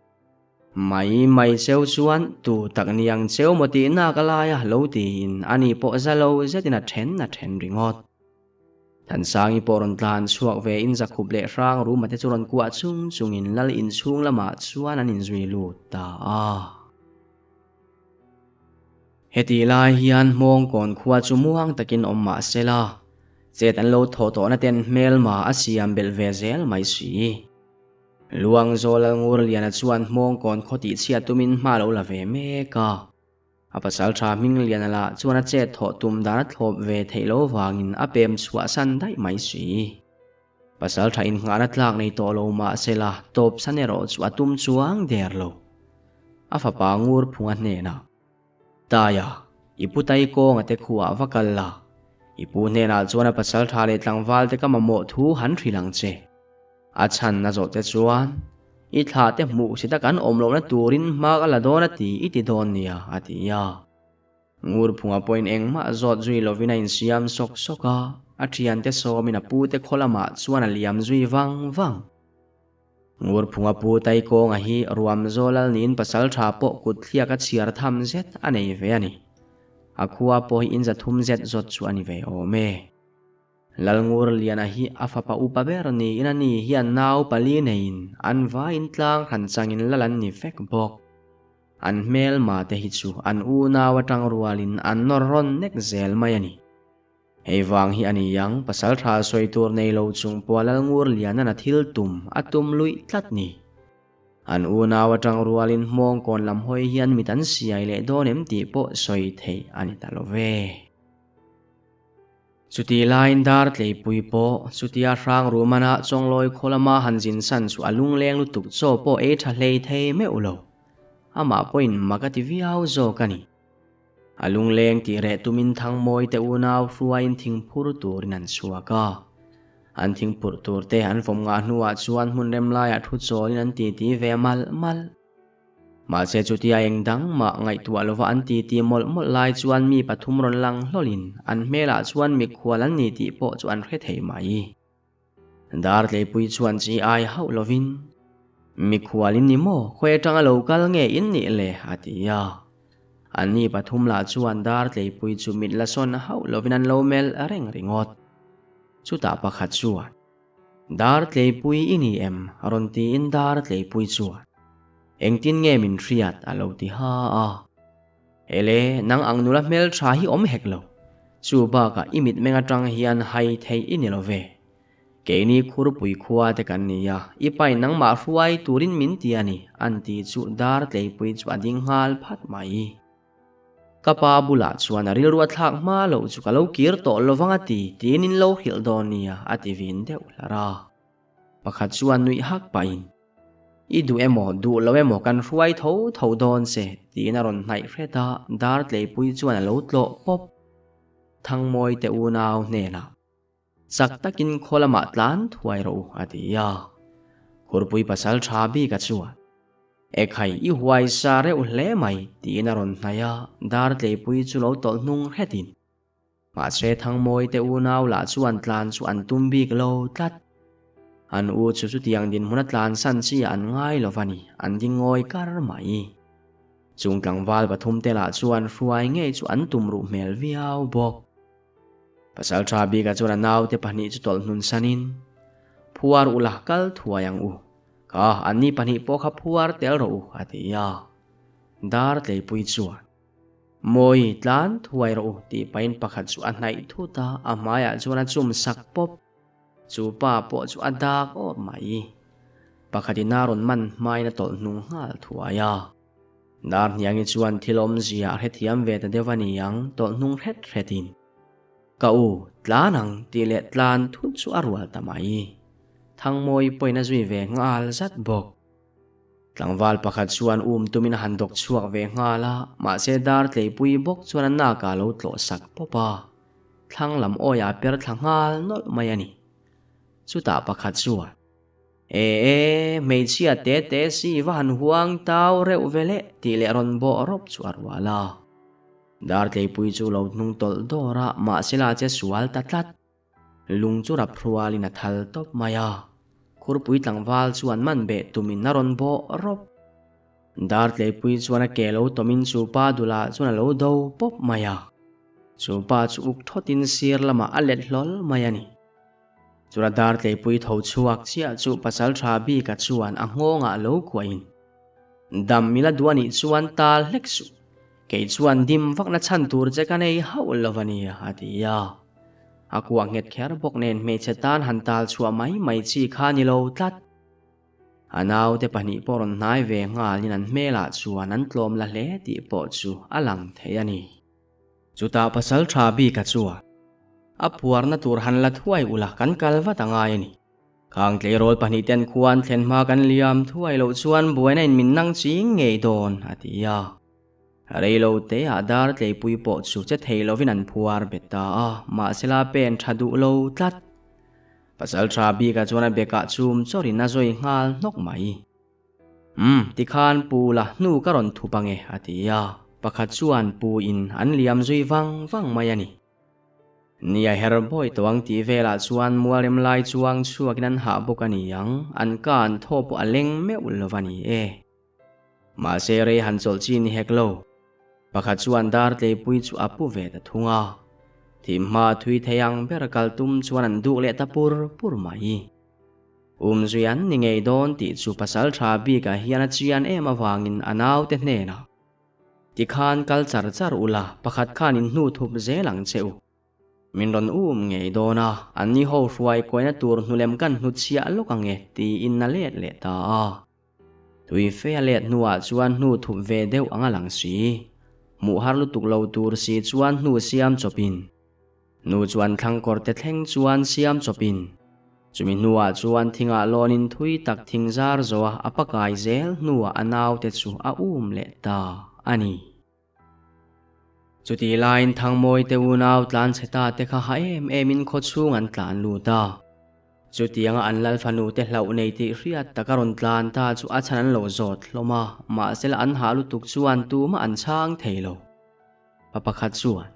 Mai mai cheu chuan tu tak ni ang cheu maw tih nak a lai a lo tiin ani pawh za lo zetin a then a then ringawt. Thansangi pawh rawn tlan chhuak ve in zakhup leh hrang ruma te chu rawn kuah chung chungin lal inchhung lamah chuan an inzui lut ta a. Hetih lai hian Hmawngkawn khua chu muang takin awm mah se la, chet an lo thawh tawhna ten hmelma a siam belh ve zel mai si. Luangzawl Lalngurliana chuan Hmawngkawn khaw tihchhiat tumin hma lo la ve mek a. A pasaltha Hmingliana lah chuan a chet thawh tum dan a thlawp ve theih lo vangin a pem chhuahsan daih mai si. Pasaltha innghahna tlak nei tawh lo mah se la, tawpsan erawh chu a tum chuang der lo. A fapa Ngurphunga hnenah. Taia, i pu tai kawnga te khuah va kal la. I pu hnenah chuan a pasal tha leh tlangval te ka mamawh thu han hrilh ang che. A chhan a zawh te chuan, I thlah te hmuh si tak an awm lohna turin hma ka la dawn a ti i ti dawn nia, a ti a. Ngurphunga pawhin engmah zawt zui lovin a insiam sawk sawk a, a thiante sawmin a pu te khaw lamah chuan a liam zui vang vang. Ngurphunga pu Taikawnga hi Ruamzawl lal niin pasal tha pawh kut thliak a chhiar tham zet a nei ve a ni. A khua pawh hi inza thum zet zawt chu a ni ve awm e. Lalngurliana hi a fapa upa ber niin a ni hian nau pali neiin an vaiin tlang hran changin lal an ni vek bawk. An hmelma te hi chu an unau atang rualin an nawr rawn nek zel mai a ni. Hei vang hi a ni ang, pasal tha sawi tur nei lo chung pawh Lalngurliana'n a thil tum a tum luih tlat ni. An unau atang rualin hmawngkawn lam hawi hian mit an siai leh dawn em tih pawh sawi theih a ni ta lo ve. Chutih laiin dar tleipui pawh chutia hrang rumana Chawnglawi khaw lama han zin san chu a lungleng lutuk chaw pawh ei tha hlei thei meuh lo. Amah pawhin mak a ti viau zawk a ni. A lungleng tih reh tumin Thangmawi te unau hruaiin thingphur turin an chhuak a. An thingphurh tur te an vawm ngah hnuah chuan hmun rem laiah thu chawlin an titi ve malh malh. Mahse chutia eng dang mah ngaihtuah lova an titi mawlh mawlh lai chuan mi pathum rawn lang hlawlin an hmelah chuan mikhual an ni tih pawh chu an hre thei mai. Dartleipui chuan chi ai hauh lovin, Mikhual in ni maw? Khawi atanga lo kal nge in nih le? a ti a. Anni pathum lah chuan Dartleipui chu mit la sawn hauh lovin an lo melh reng ringawt. Chutah pakhat chuan, Dartleipui i ni em? rawn tiin Dartleipui chuan, Engtin nge min hriat? a lo ti ha a. Ele, nang ang nula hmeltha hi awm hek lo. Chu bakah i mitmeng atang hian hai theih i ni lo ve. Keini khurpui khua te kan ni a, i pain nangmah hruai turin min ti a ni, an ti chu dar tleipui chu a ding nghal phat mai. Ka pa bulah chuan a rilru a thlak hma loh chu ka lo kir tawh lovang a ti, tiin in lo hrilh dawn nia, a ti vin deuh hlar a. Pakhat chuan nuih hak pahin, I duh emaw, duh lo emaw kan hruai tho tho dawn che, tiin a rawn hnaih hret a, dar tleipui chuan a lo tlawh pawp. Thangmawi te unau hnenah, Chak takin khaw lamah tlan thuai rawh u, a ti a. Khurpui pasal tha bika chuan, Ekhai, i huai sa reuh hle mai, tiin a rawn hnaih a, dar tleipui chu lo tawlh hnung hretin, Mahse Thangmawi te unau lah chuan tlan chu an tum bik lo tlat. An u chu chutiang dinhmuna tlan san chi an ngai lo va ni, an ding ngawi kar mai. Chung tlangval pathum te lah chuan hruai ngei chu an tum ruh hmel viau bawk. Pasaltha bika chuan a naute pahnih chu tawlh hnun sanin, Phuar ula kal thuai ang u, kha anni pahnih pawh kha phuar tel rawh u, a ti a. Dar tleipui chuan. Mawi, tlan thuai rawh u tih pahin pakhat chu a hnaih thut a, a hmaiah chuan a chum sak pawp. Chu pa pawh chu a dak awp mai. Pakhatin a rawn man hmain a tawlh hnung nghal thuai a. Darhniangi chuan thil awmzia a hrethiam ve ta deuh a ni ang, tawlh hnung hret hretin. Ka u, tlan ang tih leh tlan thut chu a rual ta mai. Thangmawi pawhin a zui ve nghal zat bawk. Tlangval pakhat chuan um tumin a han dawk chhuak ve nghal a, mahse dar tleipui bawk chuan a nak ah lo tlawh sak pawp a, thlang lam awi ah per thla nghal nawlh mai a ni. Chutah pakhat chuan, E e, hmeichhia te te si va han huang tau reuh ve leh tih leh rawn bawh rawp chu a rual a. Dar tleipui chu lo hnung tawlh dawr a, mahse la che sual ta tlat. Lung chu rap hrualin a thal tawp mai a, Khurpui tlangval chuan man beh tumin a rawn bawh rawp. Dartleipui chuan a ke lo tawmin chu pa dulah chuan a lo do pawp mai a, chu pa chu uk thawtin sir lamah a let hlawl mai a ni. Chula Dartleipui tho chhuak chiah chu Pasaltha bika chuan a nghawngah lo kuahin, Dam ila duh a nih chuan tal hlek suh. Kei chuan dim vakna chhan tur che ka nei hauh lo a nia, a ti a. A kuah nghet kher bawk nen hmeichhe tan han tal chhuah mai mai chi kha ni lo tlat. A naute pahnih pawh rawn hnai ve nghalin an hmelah chuan an tlawm la hle tih pawh chu a lang thei a ni. Chutah pasal tha bika chuan a phuarna tur han la thuai ula kan kal vat a ngai a ni. Khang tleirawl pahnih ten khuan thlen hma kan liam thuai loh chuan buaina in min nang ching ngei dawn, a ti a. Reilo te ah dar tleipui pawh chu che thei lovin an phuar bet ta a, mahsela pen tha duh lo tlat. Pasal tha bikah chuan a bekah chum chawrin a zawi nghal hnawk mai. Umm, tikhan pu la hnu ka rawn thup ange, a ti a. Pakhat chuan pu in an liam zui vang vang mai a ni. Nia her bawi tawh ang tih velah chuan mualrem lai chuang chhuakin an hah bawk a ni ang, an ka an thaw pawh a leng meuh lo va ni e. Mahse rei han chawlh chi ni hek lo. Pakhat chuan dar tleipui chu a pu ve ta thung a. Thim hma thui thei ang ber kal tum chuan an duk leh ta pur pur mai. Umzui an ni ngei dawn tih chu pasal tha bikah hian a chian em avangin a naute hnenah, Tikhan kal char char ula, pakhat khan in hnu thup zel ang che u. Min rawn um ngei dawn a, anni ho hruai kuaina tur hnulem kan hnutchhiah lawk ang e, tiin a let leh ta a. Tui fe a let hnuah chuan hnu thup ve deuh ang a lang si. Hmuh har lutuk lo tur si chuan hnu siam chawpin. Hnu chuan thlangkawr te thleng chuan siam chawpin. Chumi hnuah chuan thingah lawnin thui tak thing zar zawha a pakai zel hnuah a naute chu a um leh ta a ni. Chutih laiin Thangmawi te unau tlanchhe ta te kha ha em emin khaw chhung an tlan lut a. Chutianga an lal fanu te hlauh nei tih hriat tak a rawn tlan ta chu a chhan an lo zawt hlawm a, mahsela an hah lutuk chuan tumah an chhang thei lo. Pa pakhat chuan,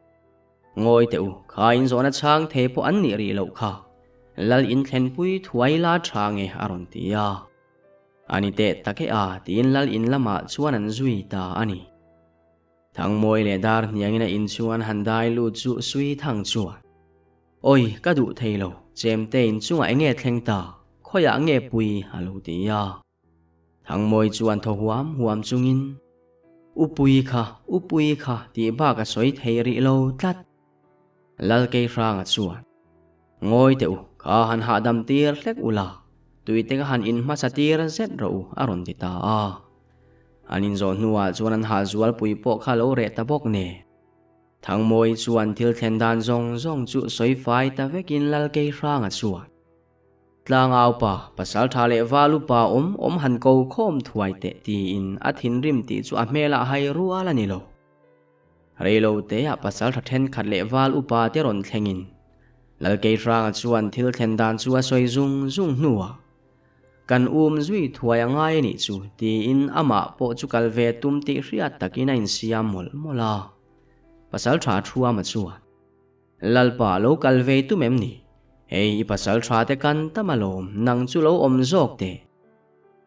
Ngawi teh u, kha in zawhna chhang thei pawh an nih rih loh kha, lal in thlenpui thuai la tha nge a rawn ti a. A ni teh tak e a tiin lal in lamah chuan an zui ta a ni. Thangmawi leh dar hniangin a in chuan han dai lut chu Sui Thang chuan, Awi, ka duh thei lo, chemte in chungah enge thleng ta, khawiah nge pui a lo ti a. Thangmawi chuan thaw huam huam chungin, U pui kha, u pui kha tih bak a sawi thei rih lo tlat. Lalkeihranga chuan, Ngawi teh u, kha han hahdam tir hlek u la, tuite ka han in hmasa tir zet rawh u a rawn ti ta a. An inzawh hnuah chuan an hahzualpui pawh kha lo reh ta bawk nen. Thangmawi chuan thil thlen dan zawng zawng chu sawi fai ta vekin Lalkeihranga chuan, Tlangau pa, pasal tha leh val upa awm awm han ko khawm thuai teh tiin a thinrim tih chu a hmelah hai rual a ni lo. Reilo teah pasal tha thenkhat leh val upa te rawn thlengin Lalkeihranga chuan thil thlen dan chu a sawi zung zung hnuah kan um zui thuai a ngai a nih chu tiin amah pawh chu kal ve tum tih hriat takin a insiam mawlh mawlh a. Pasal tha Thuama chuan, Lalpa lo kal ve tum em ni? Hei i pasal tha te kan tam alawm, nang chu lo awm zawk teh.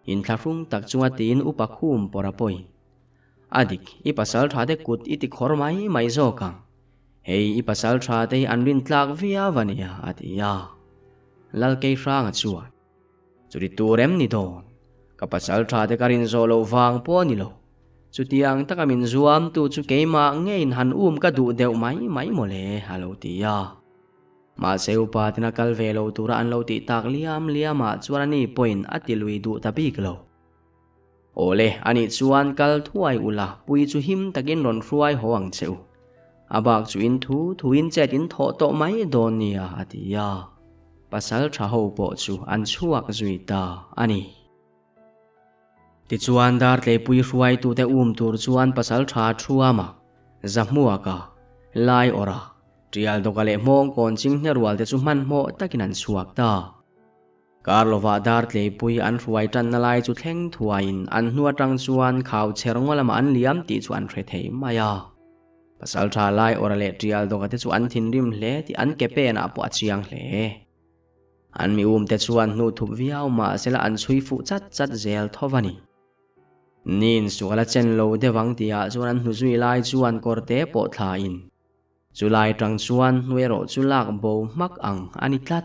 Inthlahrung tak chunga tiin upa khum pawr a pawi. A dik, i pasal tha te kut i ti khawr mai mai zawk ang. Hei i pasal tha te hi an rin tlak viau a nia, a ti a. Lalkeihranga chuan, Chuti tur em ni dawn? Ka pasal tha te ka rin zawh loh vang pawh a ni lo. Chutiang taka min zuamtu chu keimah ngeiin han um ka duh deuh mai mai mawle, a lo ti a. Mahse upa tena kal ve lo tura an lo tih tak liam liamah chuan ani pawhin a ti lui duh ta bik lo. Awle, anih chuan kal thuai ula, pui chu him takin rawn hruai haw ang che u. A bak chu in thu thuin chet in thawh tawh mai dawn nia, a ti a. Pasal tha ho pawh chu an chhuak zui ta a ni. Tichuan Dartleipui hruaitute um tur chuan pasal tha Thuama, Zahmuaka, Laiawrha, Tialdawka leh Hmawngkawn Chinghne rualte chu hmanhmawh takin an chhuak ta. Kar lovah dar tleipui an hruai tanna lai chu thleng thuaiin an hnu atang chuan khau chher ngaw lamah an liam tih chu an hre thei mai a. Pasaltha lai awra leh tial dawka te chu an thinrim hle tih an ke penah pawh a chiang hle. An mi umte chuan hnu thup viau mahsela an chhui fuh chat chat zel tho va ni. Nin sual a chen lo deuh ang tihah chuan an hnu zui lai chuan kawrte pawh thlain chulai tang chuan hnu erawh chu lak bo hmak ang a ni tlat.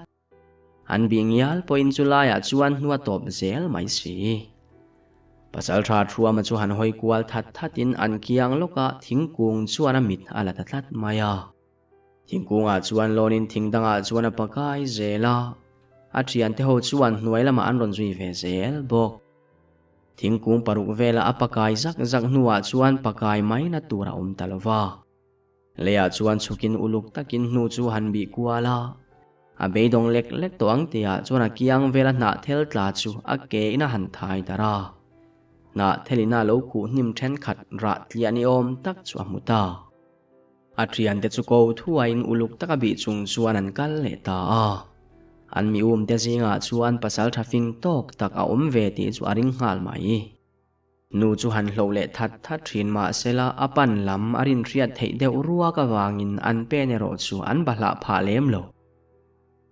An bih ngial pawhin chu laiah chuan hnu a tawp zel mai si. Pasaltha Thuama chu han hawi kual that thatin an kiang lawkah thingkung chuan a mit a la ta tlat mai a. Thingkungah chuan lawnin thing dangah chuan a pakai zel a, a thiante ho chuan hnuai lamah an rawn zui ve zel bawk. Thingkung paruk vela a pakai zak zak hnuah chuan pakai maina tur a awm ta lo va. Leiah chuan chhukin uluk takin hnu chu han bih kual a, a beidawng lek lek tawh ang tihah chuan a kiang vela hnah thel tla chu a ke in a han thai darh a. Hnah thelin a lo khuh hnim thenkhat rah tliah ni awm tak chu a hmu ta. A thiante chu ko thuaiin uluk taka bih chung chuan an kal leh ta a. An mi umte zingah chuan pasal tha fing tawk tak a awm ve tih chu a ring nghal mai. Nu chu han hloh leh that that thin mah sela a pan lam a rinhriat theih deuh ruak avangin an pen erawh chu an bahlah phah lem lo.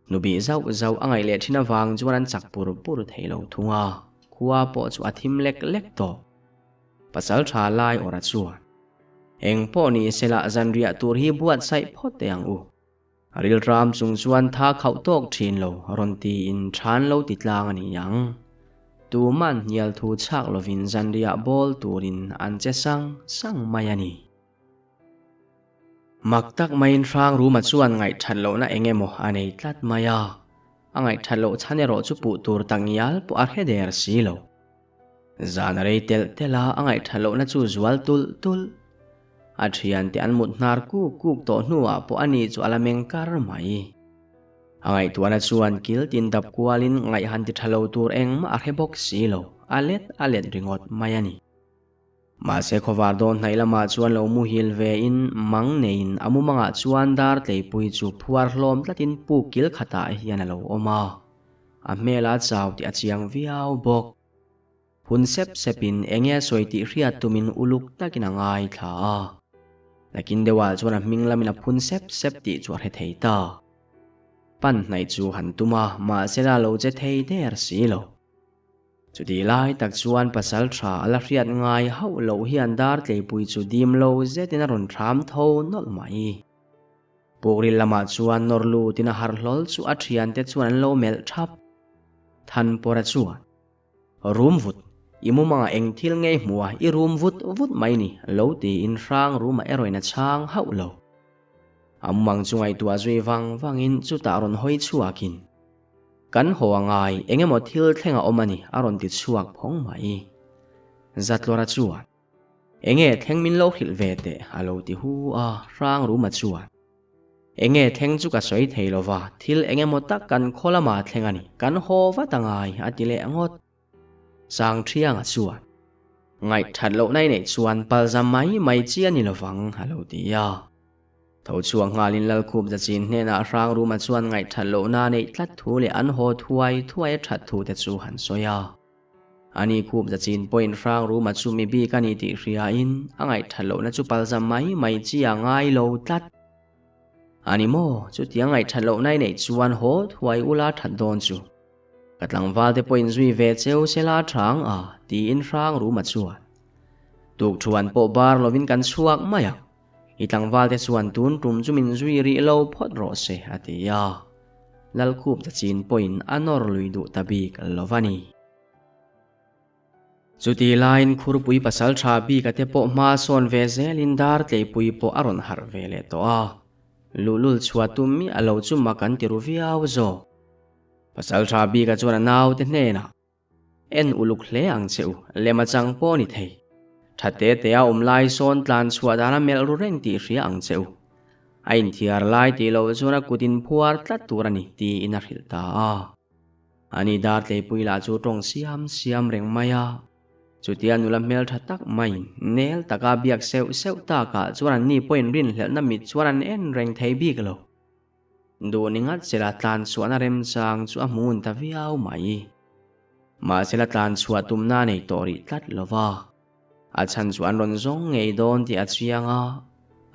Nu bih zauh zauh a ngaih leh thin avang chuan an chak pur pur thei lo thung a, khua pawh chu a thim lek lek tawh. Pasal tha lai awrh chuan, Eng pawh ni sela zanriah tur hi buatsaih phawt teh ang u. Rilram chung chuan tha khauh tawk thin lo rawn tiin than lo ti tlang a ni ang. Tuman hnial thu chhak lovin zanriah bawl turin an che sang sang mai a ni. Mak tak maiin Hrangruma chuan ngaihthat lohna eng emaw a nei tlat mai a, a ngaihthat loh chhan erawh chu puh tur tak ngial pawh a hre der si lo. Zan a rei telh telh a, a ngaihthat lohna chu zual tulh tulh. A thiante an mut hnar kuk kuk tawh hnuah pawh ani chu a la meng kar mai. A ngaihtuahna chuan kil tin dap kualin ngaih han ti tha lo tur engmah a hre bawk si lo, a let a let ringawt mai a ni. Mahse khawvar dawn hnaih lamah chuan lo muhil ve in mang neiin a mumangah chuan dar tleipui chu phuar hlawm tlatin puk kil khatah hian a lo awm a, a hmel a chau tih a chiang viau bawk. Phun sep sepin eng nge a sawi tih hriat tumin uluk takin a ngaithla a. Nakin deuhah chuan a hming lamin a phun sep sep tih chu a hre thei ta. Pan hnaih chu han tum a, mahse la lo che thei der si lo. Chutih lai tak chuan pasal tha a la hriat ngai hauh loh hian dar tleipui chu dim lo zetin a rawn thram tho nawlh mai. Pukril lamah chuan nawr lutin a harh hlawl chu a thiante chuan an lo melh thap. Thanpawra chuan. Rum vut, i mumangah eng thil ngei hmu a, i rum vut vut mai ni, lo tiin hrang rumah erawhin a chhang hauh lo. A mumang chu ngaihtuah zui vang vangin chutah rawn hawi chhuakin, Kan haw a ngai, eng emaw thil thleng a awm a ni, a rawn ti chhuak phawng mai. Zatlawra chuan, Enge thleng min lo hrilh ve teh, a lo ti hu a, hrang ruma chuan, Enge thleng chu ka sawi thei lo va, thil eng emaw tak kan khaw lamah thleng a ni, kan haw vat a ngai, a ti leh ngawt. Sangthianga chuan, Ngaihthat lohna i neih chuan palza mai mai chi a ni lo vang, a lo ti a. Tho chhuak nghalin Lalkhup Zachin hnenah Hrangruma chuan ngaihthat lohna a neih tlat thu leh an haw thuai thuai a that thu te chu han sawi a. Ani khup zachin pawhin Hrangruma chu mi bik a ni tih hriain a ngaihthat lohna chu palza mai mai chi a ngai lo tlat. Ani maw, chutia ngaihthat lohna i neih chuan haw thuai ula that dawn chu. Ka tlangval te pawhin zui ve cheu sela ṭhang a, tiin Hrangruma chuan. Tukthuan pawh bar lovin kan chhuak mai ang. I tlangval te chuan tun tum chu min zui rih lo phawt rawh se, a ti a. Lalkhup zachin pawhin a nawr lui duh ta bik lo va ni. Chutih laiin Khurpui pasal tha bika te pawh hma sawn ve zelin dar tleipui pawh a rawn harh ve leh tawh a. Luhlul chhuah tum miah lo chu mak an ti ru viau zawk. Pasal tha bika chuan a naute hnenah, En uluk hle ang che u, lem a chang pawh a ni thei. Tha te te a awm lai sawn tlan chhuah dan a melh ru reng tih hria ang che u. A inthiar lai tih loh chuan a kut in phuar tlat tur a ni tiin a hrilh ta a. Ani dar tleipui lah chu tawng siam siam reng mai a. Chutia nula hmel tha tak maiin nel taka biak seuh seuh takah chuan anni pawhin rinhlelhna mit chuan an en reng thei bik lo. Duh ni ngat sela tlan chhuahna remchang chu a hmun ta viau mai. Mahsela tlan chhuah tumna a nei tawh rih tlat lo va. A chhan chu an rawn zawng ngei dawn tih a chiang a,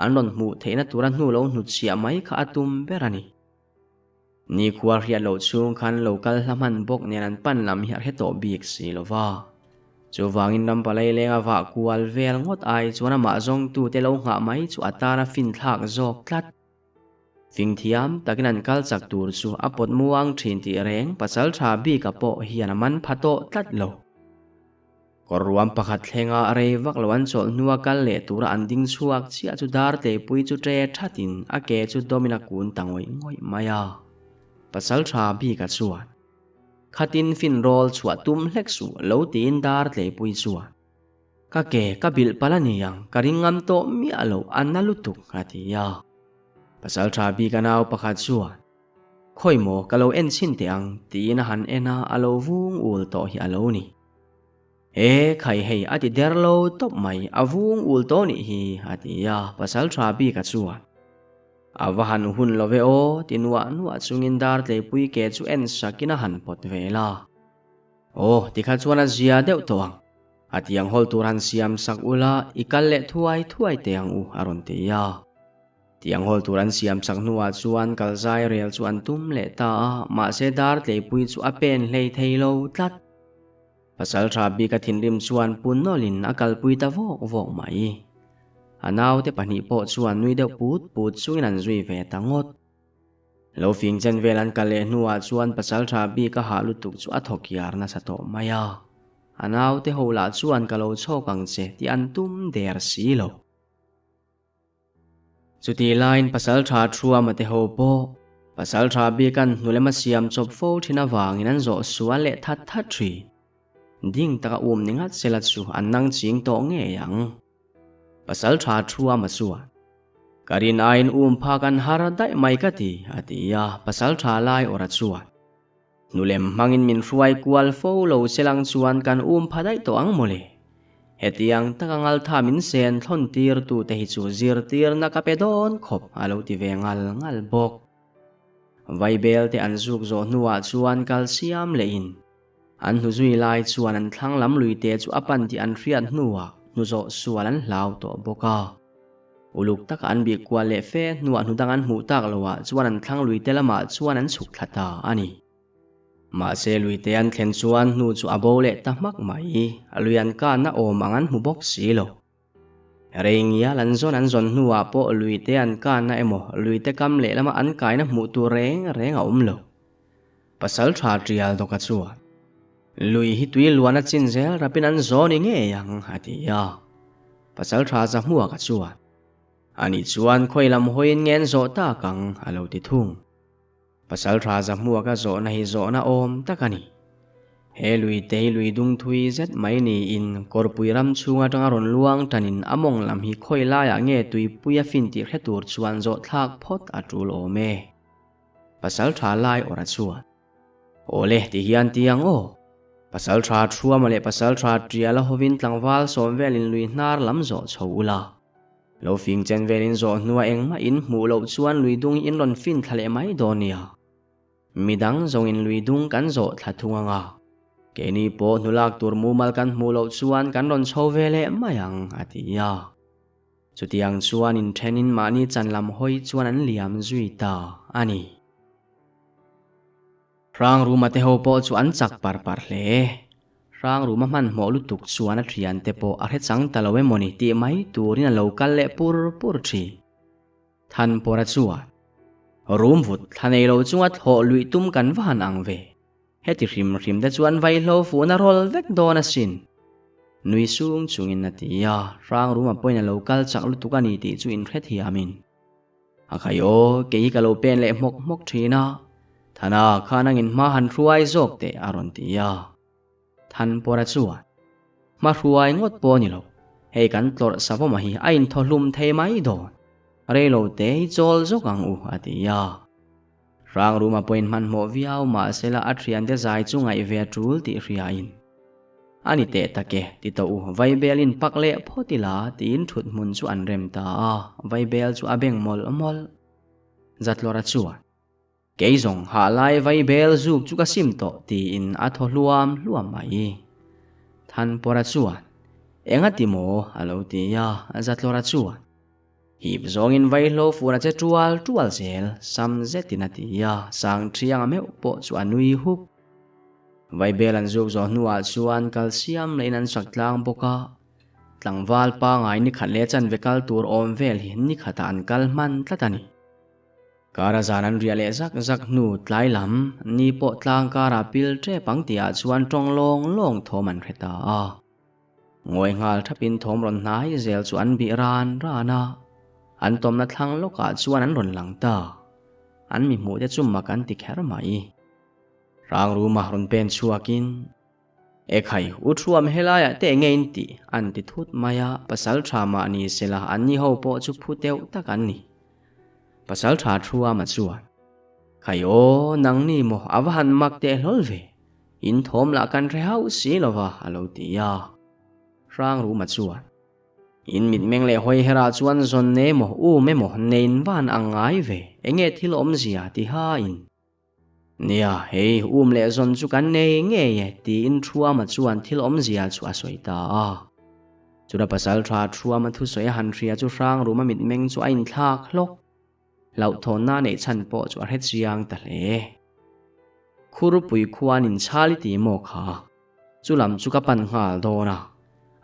an rawn hmuh theihna tura hnu lo hnutchhiah mai kha a tum ber a ni. Nikhua hriat loh chhung khan lo kal hla hman bawk nen an pan lam hi a hre tawh bik si lo va. Chuvangin ram palai lenga vah kual vel ngawt ai chuan amah zawngtute lo nghah mai chu a tana finthlak zawk tlat. Fingthiam takin an kal chak tur chu a pawt muang thin tih reng pasal tha bika pawh hian a man pha tawh tlat lo. Kawr ruam pakhat thlenga rei vak lo an chawlh hnua kal leh tura an ding chhuak chiah chu dar tleipui chu ṭe thatin a ke chu dawmin a kun ta ngawih ngawih mai a. Pasal tha bika chuan, Khatin finrawl chhuah tum hlek suh lo tiin dar tleipui chuan, Ka ke ka bilh palh a ni ang, ka ring ngam tawh miah lo, a na lutuk, a ti a. Pasal tha bik a nau pakhat chuan, Khawi maw, ka lo en chhin teh ang, tiin a han en a, a lo vung ul tawh hi a lo ni. E, khai hei, a ti der lo tawp mai, a vung ul tawh nih hi, a ti a, pasal tha bik a chuan, A va han hun lo ve aw, ti nuah nuah chungin dar tleipui ke chu en sakin a han pawt vel a. Aw, tikha chuan a zia deuh tawh ang. A tiang hawl tur han siam sak ula, i kal leh thuai thuai teh ang u, a rawn ti a. Tiang hawl tur an siam sak hnuah chuan kal zai rel chu an tum leh ta a, mahse dar tleipui chu a pen hlei thei lo tlat. Pasal tha bik a thinrim chuan pun nawlhin a kalpui ta vawk vawk mai. A naute pahnih pawh chuan nui deuh put put chungin an zui ve ta ngawt. Lo fing chen vel an kal leh hnuah chuan pasal tha bik a hah lutuk chu a thawk yar nasa tawh mai a. A naute ho lah chuan ka lo chhawk ang che tih an tum der si lo. Chutih laiin pasal tha Thuama te ho pawh pasal tha bik an hnulem a siam chawp fo thin avangin an zawh sual leh that that thin. Ding taka um ni ngat sela chu an nang ching tawh ngei ang. Pasal tha Thuama chuan, Ka rin aiin um phak an har daih mai ka ti, a ti a, pasal tha lai awrh a chuan. Nulem hmangin min hruai kual fo lo che lang chuan kan um pha daih tawh ang mawle. Hetiang taka ngaltha min sen thlawn tir tu te hi chu zirtirna ka pe dawn khawp a lo ti ve ngal ngal bawk. Vaibel te an zuk zawh hnuah chuan kal siam lehin an hnu zui lai chuan an thlang lam lui te chu a pan tih an hriat hnuah hnu zawh sual an hlau tawh bawk a. Uluk taka an bih kual leh fe hnuah hnu dang an hmuh tak loah chuan an thlang lui te lamah chuan an chhuk thla ta a ni. Mahse luite an thlen chuan hnu chu a bo leh ta hmak mai, a lui an kanna awm ang an hmu bawk si lo. Rei ngial an zawn an zawn hnuah pawh luite an kanna emaw luite kam lehlama an kaina hmuh tur reng reng a awm lo. Pasal tha tial dawka chuan, Lui hi tui luan a chin zel rapin an zawn i ngei ang, a ti a. Pasal tha Zahmuaka chuan, Ani chuan khawi lam hawiin nge an zawh tak ang, a lo ti thung. Pasal tha Zahmuaka zawhna hi zawhna awm tak a ni. He lui te hi lui dung thui zet mai niin Kawrpui ram chhung atanga rawn luang tanin a mawng lam hi khawi laiah nge tuipui a fin tih hre tur chuan zawh thlak phawt a tul awm e. Pasal tha lai awrh a chuan. Awle ti hian ti ang aw. Pasal tha Thuama leh Pasal tha Tiala hovin tlangval sawm velin lui hnar lam zawh chho ula. Lo fing chen velin zawh hnua engmah in hmuh loh chuan lui dung in rawn fin thla leh mai dawn nia. Midang zawngin lui dung kan zawh thla thung ang a. Keini pawh hnulak tur mumal kan hmuh loh chuan kan rawn chho ve leh mai ang, a ti a. Chutiang chuan inthenin mahni chan lam hawi chuan an liam zui ta a ni. Hrangruma te ho pawh chu an chak par par hle. Hrangruma hmanhmawh lutuk chuan a thiante pawh a hre chang ta lo emawni tih mai turin a lo kal leh pur pur thin. Thanpawra chuan, Rum vut thla nei lo chunga thlawh luih tum kan va han ang ve. Heti hrim hrim te chuan vaihlo fuhna rawl vek dawn asin. Nui sung chungin a ti a, Hrangruma pawhin a lo kal chak lutuk a ni tih chu inhrethiamin. A khai aw, kei hi ka lo pen leh hmawk hmawk thin a, Thana khan angin hma han hruai zawk teh a rawn ti a. Thanpawra chuan, Hma hruai ngawt pawh a ni lo, hei kan tlawrh savawma hi a inthaw hlum thei mai dawn, reilo te hi chawl zawk ang u a ti a. Hrangruma pawhin hmanhmawh viau mahsela a thiante zai chu ngaih ve a tul tih hriain, A ni teh tak e, ti tawh u, Vaibel in pak leh phawt ila tiin thut hmun chu an rem ta a, Vaibel chu a beng mawlh mawlh. Zatlawra chuan, Kei zawng hah lai Vaibel zuk chu ka sim tawh tiin a thaw hluam hluam mai. Thanpawra chuan, Engati maw? a lo ti a, Zatlawra chuan, Hip zawngin vaihlo fur a che tual tual zel, sam zetin a ti a, Sangṭhianga meuh pawh chu a nui huk. Vaibel an zuk zawh hnuah chuan kal siam lehin an sak tlang bawk a, tlangval pangai ni khat leh chanve kal tur awm vel hi ni khatah an kal hman tlat a ni. Kara zan an riah leh zak zak hnu tlai lam ni pawh tlang karah pil ṭep ang tihah chuan ṭawng lawng lawng thawm an hre ta a. Ngawi nghal thapin thawm rawn hnai zel chu an bih ran ran a, an tawmna thlang lawkah chuan an rawn lang ta. An mi hmuh te chu mak an ti kher mai. Rangruma rawn pen chhuakin, Ekhai, u Thuam helaiah te enge in tih? an ti thut mai a, pasal tha mah ni sela an ni ho pawh chu phu deuh tak an ni. Pasal tha Thuama chuan, Khai aw, nangni maw a va han mak teh hlawl ve? In thawm lah kan hre hauh si lo va, a lo ti a. Hrangruma chuan, In mitmeng leh hawi herah chuan zawn ne maw, um emaw, nein van ang ngai ve, enge thil awmzia ti hain. Nia, hei, um leh zawn chu kan nei ngei e, tiin Thuama chuan thil awmzia chu a sawi ta a. Chula pasal tha Thuama thusawi a han hria chu Hrangruma mitmeng chu a inthlak hlawk. Hlauhthawnna neih chhan pawh chu a hre chiang ta hle. Khurpui khuan in chhal i ti maw kha? Chu lam chu ka pan nghal dawn a.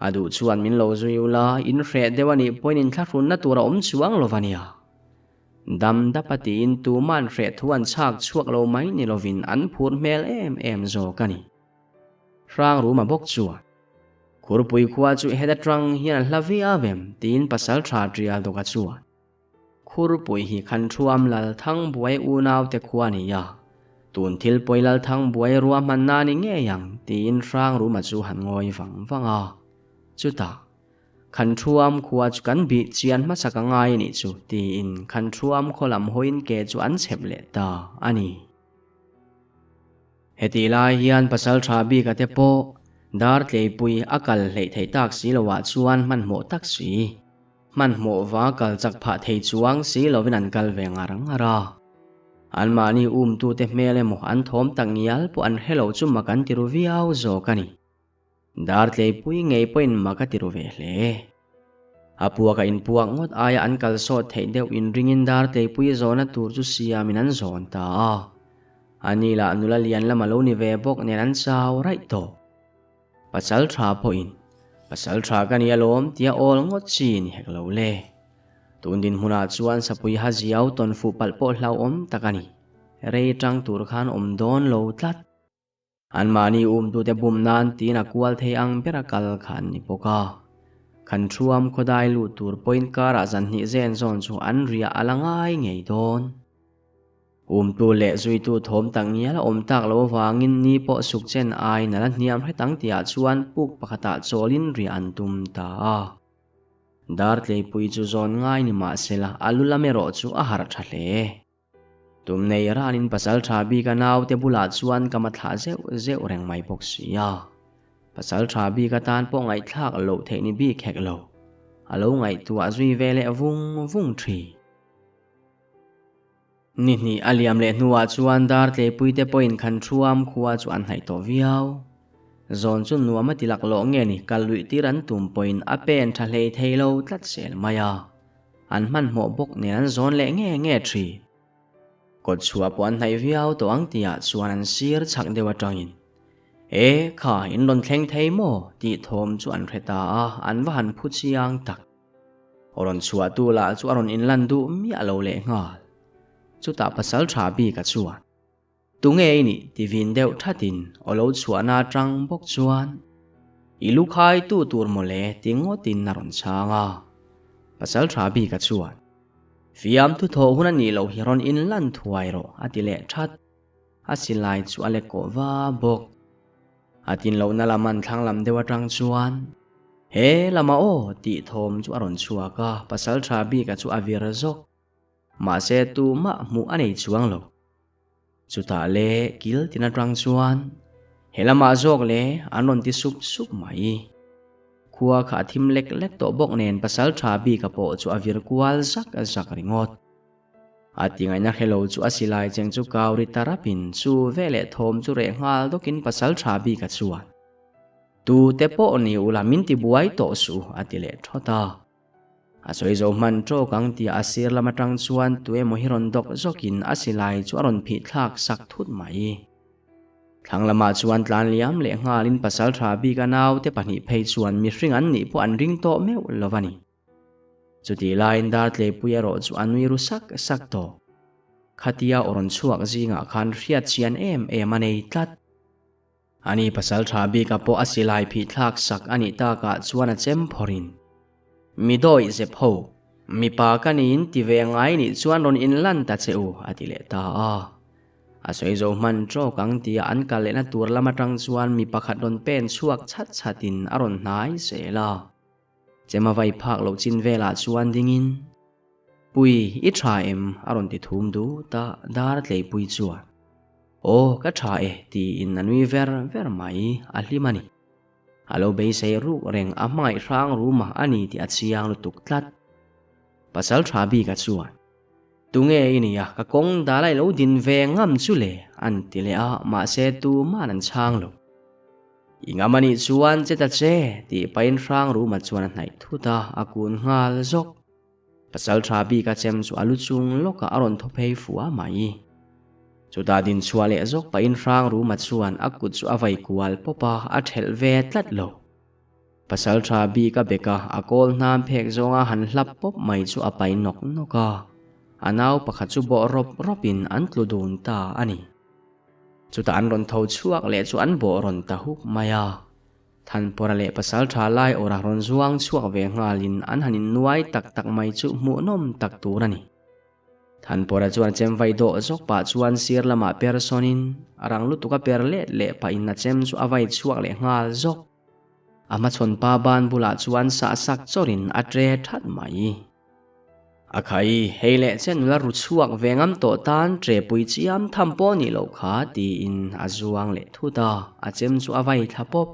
A duh chuan min lo zui ula, in hreh deuh a nih pawhin inthlahrunna tur a awm chuang lo va nia. Dam dap a tiin tuman hreh thu an chhak chhuak lo mai ni lovin an phur hmel em em zawk a ni. Hrangruma bawk chuan, Khurpui khua chu heta tang hian a hla viau em? tiin pasal tha tial dawka chuan, Khurpui hi khan thuam Lalthangbuai unaute khua a ni a, tun thil pawi Lalthangbuai ruahmanna a ni ngei ang tiin Hrangruma chu han ngawi vang vang a. Chutah, Khan thuam khua chu kan bih chian hmasa ka ngai a nih chu tiin khan thuam khaw lam hawiin ke chu an chhep leh ta a ni. Hetih lai hian pasal tha bik a te pawh Dartleipui a kal hleih theih tak si loah chuan hmanhmawh tak si. Hmanhmawh va kal chak phah thei chuang si lovin an kal ve ngar ngar a. Anmahni umtute hmel emaw an thawm tak ngial pawh an hre lo chu mak an ti ru viau zawk a ni. Dartleipui ngei pawhin mak a ti ru ve hle. A puak a inpuak ngawt aia an kal sawt theih deuh inringin Dartleipui zawhna tur chu siamin an zawn ta a. Ani lah nula lian lam a lo ni ve bawk nen an chau raih tawh. Pasal tha pawhin, Pasal tha ka ni alawm tia awl ngawt chi ni hek lo le. Tun dinhmunah chuan sapui ha ziau tawn fuh palh pawh hlauhawm tak a ni. Rei tang tur khan awm dawn lo tlat. Anmahni umtute bum nan tiin a kual thei ang bera kal kha an ni bawk a. Khan thuam khawdai lut tur pawhin karah zan hnih zen zawn chu an riah a la ngai ngei dawn. Umtu leh zuitu thawm tak ngial a awm tak lo avangin ni pawh suk chen aiin a la hniam hret ang tihah chuan puk pakhatah chawlin riah an tum ta a. Dartleipui chu zawn ngai ni mah sela a lu lam erawh chu a harh tha hle. Tum nei ranin pasal tha bik a naute bulah chuan ka mathlah zeuh zeuh reng mai bawk si a. Pasal tha bik atan pawh ngaihthlak loh theih ni bik hek lo. A lo ngaihtuah zui ve leh vung vung thin. Ni hnih a liam leh hnuah chuan Dartleipui te pawhin khan thuam khua chu an hnaih tawh viau. Zawn chu nuam a ti laklawh nge ni kal luih tir an tum pawhin a pen tha hlei thei lo tlat zel mai a. An hmanhmawh bawk nen an zawn leh nge nge thin. Kawt chhuah pawh an hnaih viau tawh ang tihah chuan an sir chhak deuh atangin, E kha, in rawn thleng thei maw? tih thawm chu an hre ta a, an va han phu chiang tak. Aw rawn chhuah tu lah chu a rawn inlan duh miah lo leh nghal. Chutah pasal tha bik a chuan, Tunge i nih? ti vin deuh thatin aw lo chhuahna atang bawk chuan, I lu khai tu tur mawle ti ngawtin a rawn chhang a. Pasal tha bik a chuan, Fiam thu thawh hun a nih loh hi rawn inlan thuai rawh a ti leh that. A silai chu a lek kawh va bawk. A tin lohna lam an thlang lam deuh atang chuan, He lama aw! tih thawm chu a rawn chhuak a, pasal tha bika chu a vir zawk. Mahse tumah hmuh a nei chuang lo. Chutah le kil tin atang chuan, He lamah zawk le an rawn ti sup sup mai. Khua kha a thim lek lek tawh bawk nen pasal tha bika pawh chu a vir kual zak zak ringawt. A ti ngaihna hre lo chu a silai cheng chu kau ri ta rapin chu veleh thawm chu reh nghal dawkin pasal tha bik a chuan, Tu te pawh ni ula min ti buai tawh suh a ti leh thawt a. A sawi zo hman tawk ang tia a sir lam atang chuan tu emaw hi rawn dawk zawkin a silai chu a rawn phih thlak sak thut mai. Thlang lamah chuan tlan liam leh nghalin pasal tha bik a naute pahnih phei chuan mihring an nih pawh an ring tawh meuh lo a ni. Chutih laiin Dartleipui erawh chu a nui ru sak sak tawh. Khatia aw rawn chhuak zingah khan hriat chian em em a nei tlat. Ani pasal tha bika pawh a silai phih thlak sak a nih takah chuan a chem phawrhin, Mi dawih zep ho, mipa ka niin ti ve ngai nih chuan rawn inlan ta che u, a ti leh ta a. A sawi zo hman tawk ang tia an kal lehna tur lam atang chuan mi pakhat rawn pen chhuak chhat chhatin a rawn hnai zel a. Chema vai phak loh chin velah chuan dingin, Pui, i tha em? a rawn ti thum dut a, dar tleipui chuan, Aw, ka tha e, tiin a nui ver ver mai, a hlim a ni. A lo beisei ruk reng a hmangaih hrang ruma a ni tih a chiang lutuk tlat. Pasal tha bika chuan, Tunge i nia, ka kawng dal a i lo din ve ngam chu le, an ti leh a, mahse tuman an chhang lo. I ngam a nih chuan che ta che, tih pahin hrang ruma chuan a hnaih thut a, a kun nghal zawk. Pasal tha bika chem chu a lu chung lawkah a rawn thaw phei fua mai. Chutah din chhuah leh zawk pahin hrang ruma chuan a kut chu a vai kual pawp a, a thelh ve tlat lo. Pasal tha bik a bek a, a kawl hnam phek zawnga han hlap pawp mai chu a pai nawk nawk a. A nau pakhat chu bawh rawp rawpin an tlu dun ta a ni. Chutah an rawn tho chhuak leh chu an bawh rawn ta huk mai a. Thanpawra leh pasal tha lai awra rawn zuang chhuak ve nghalin an han innuai tak tak mai chu hmuhnawm tak tur a ni. Thanpawra chuan chem vai dawh zawk pah chuan sir lamah per sawnin a rang lutuk a per let leh pahin a chem chu a vai chhuak leh nghal zawk. A hmachhawn pa ban bulah chuan sah sak chawrin a tre that mai. A khai, hei leh che nula ru chhuak ve ngam tawh tan tre pui chiam tham pawh nih loh kha tiin a zuang leh thut a, a chem chu a vai thla pawp.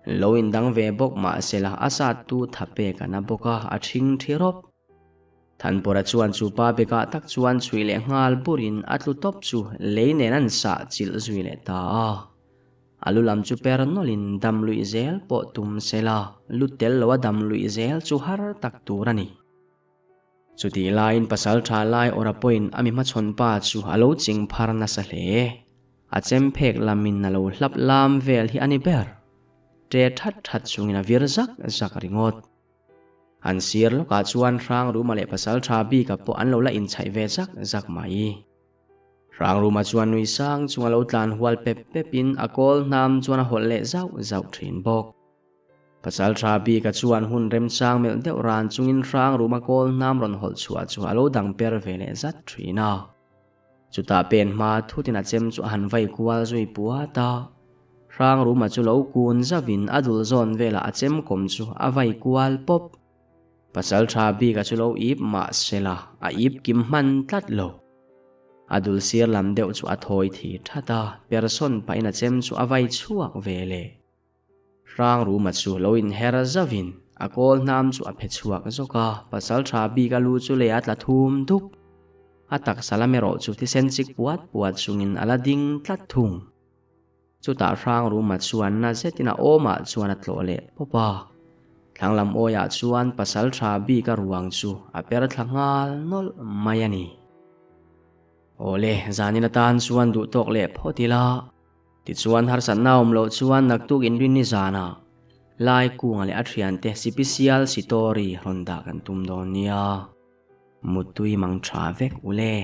Lo indang ve bawk mah sela a sattu tha pek a na bawk a, a ṭhing ṭhi rawp. Thanpawra chuan chu pa bekah tak chuan chhuih leh nghal burin a tlu tawp chu lei nen an sah chilh zui leh ta a. A lu lam chu per nawlhin dam luih zel pawh tum sela lu tel lo a dam luih zel chu har tak tur a ni. Chutih laiin pasal tha lai awra pawhin a mi hmachhawn pa chu a lo ching phar nasa hle. A chem phek lamin a lo hlap lam vel hi a ni ber. Ṭe that that chungin a vir zak zak ringawt. An sir lawkah chuan Hrangruma leh pasal tha bika pawh an lo la inchhaih ve zak zak mai. Hrangruma chuan nui sang chung a lo tlan hual pep pepin a kawl hnam chuan a hawlh leh zauh zauh thin bawk. Pasal tha bika chuan hun remchang melh deuh ran chungin Hrangruma kawl hnam rawn hawlh chhuah chu a lo dang per ve leh zat thin a. Chutah pen hma thutin a chem chu a han vai kual zui puat a. Hrangruma chu lo kun zauhin a dul zawn velah a chem kawm chu a vai kual pawp. Pasal tha bika chu lo ip mah sela a ip kim hman tlat lo. A dul sir lam deuh chu a thawi thi that a, persawn pahin a chem chu a vai chhuak ve leh. Hrangruma chu lo inher zauhin a kawl hnam chu a phe chhuak zawk a, pasal tha bika lu chu lei a tla thum dup. A taksa lam erawh chu thisen chik puat puat chungin a la ding tlat thung. Chutah Hrangruma chuan na zetin a awmah chuan a tlawh leh pawp a. Thlanglam awiah chuan pasal tha bik a ruang chu a per thla nghal nawlh mai a ni. Awle, zanin atan chuan duh tawk leh phawt ila. Tichuan harsatna awm loh chuan naktuk inrinni zanah Laikunga leh a thiante sipisial sitori rawn dah kan tum dawn nia. Muttui mang tha vek ule.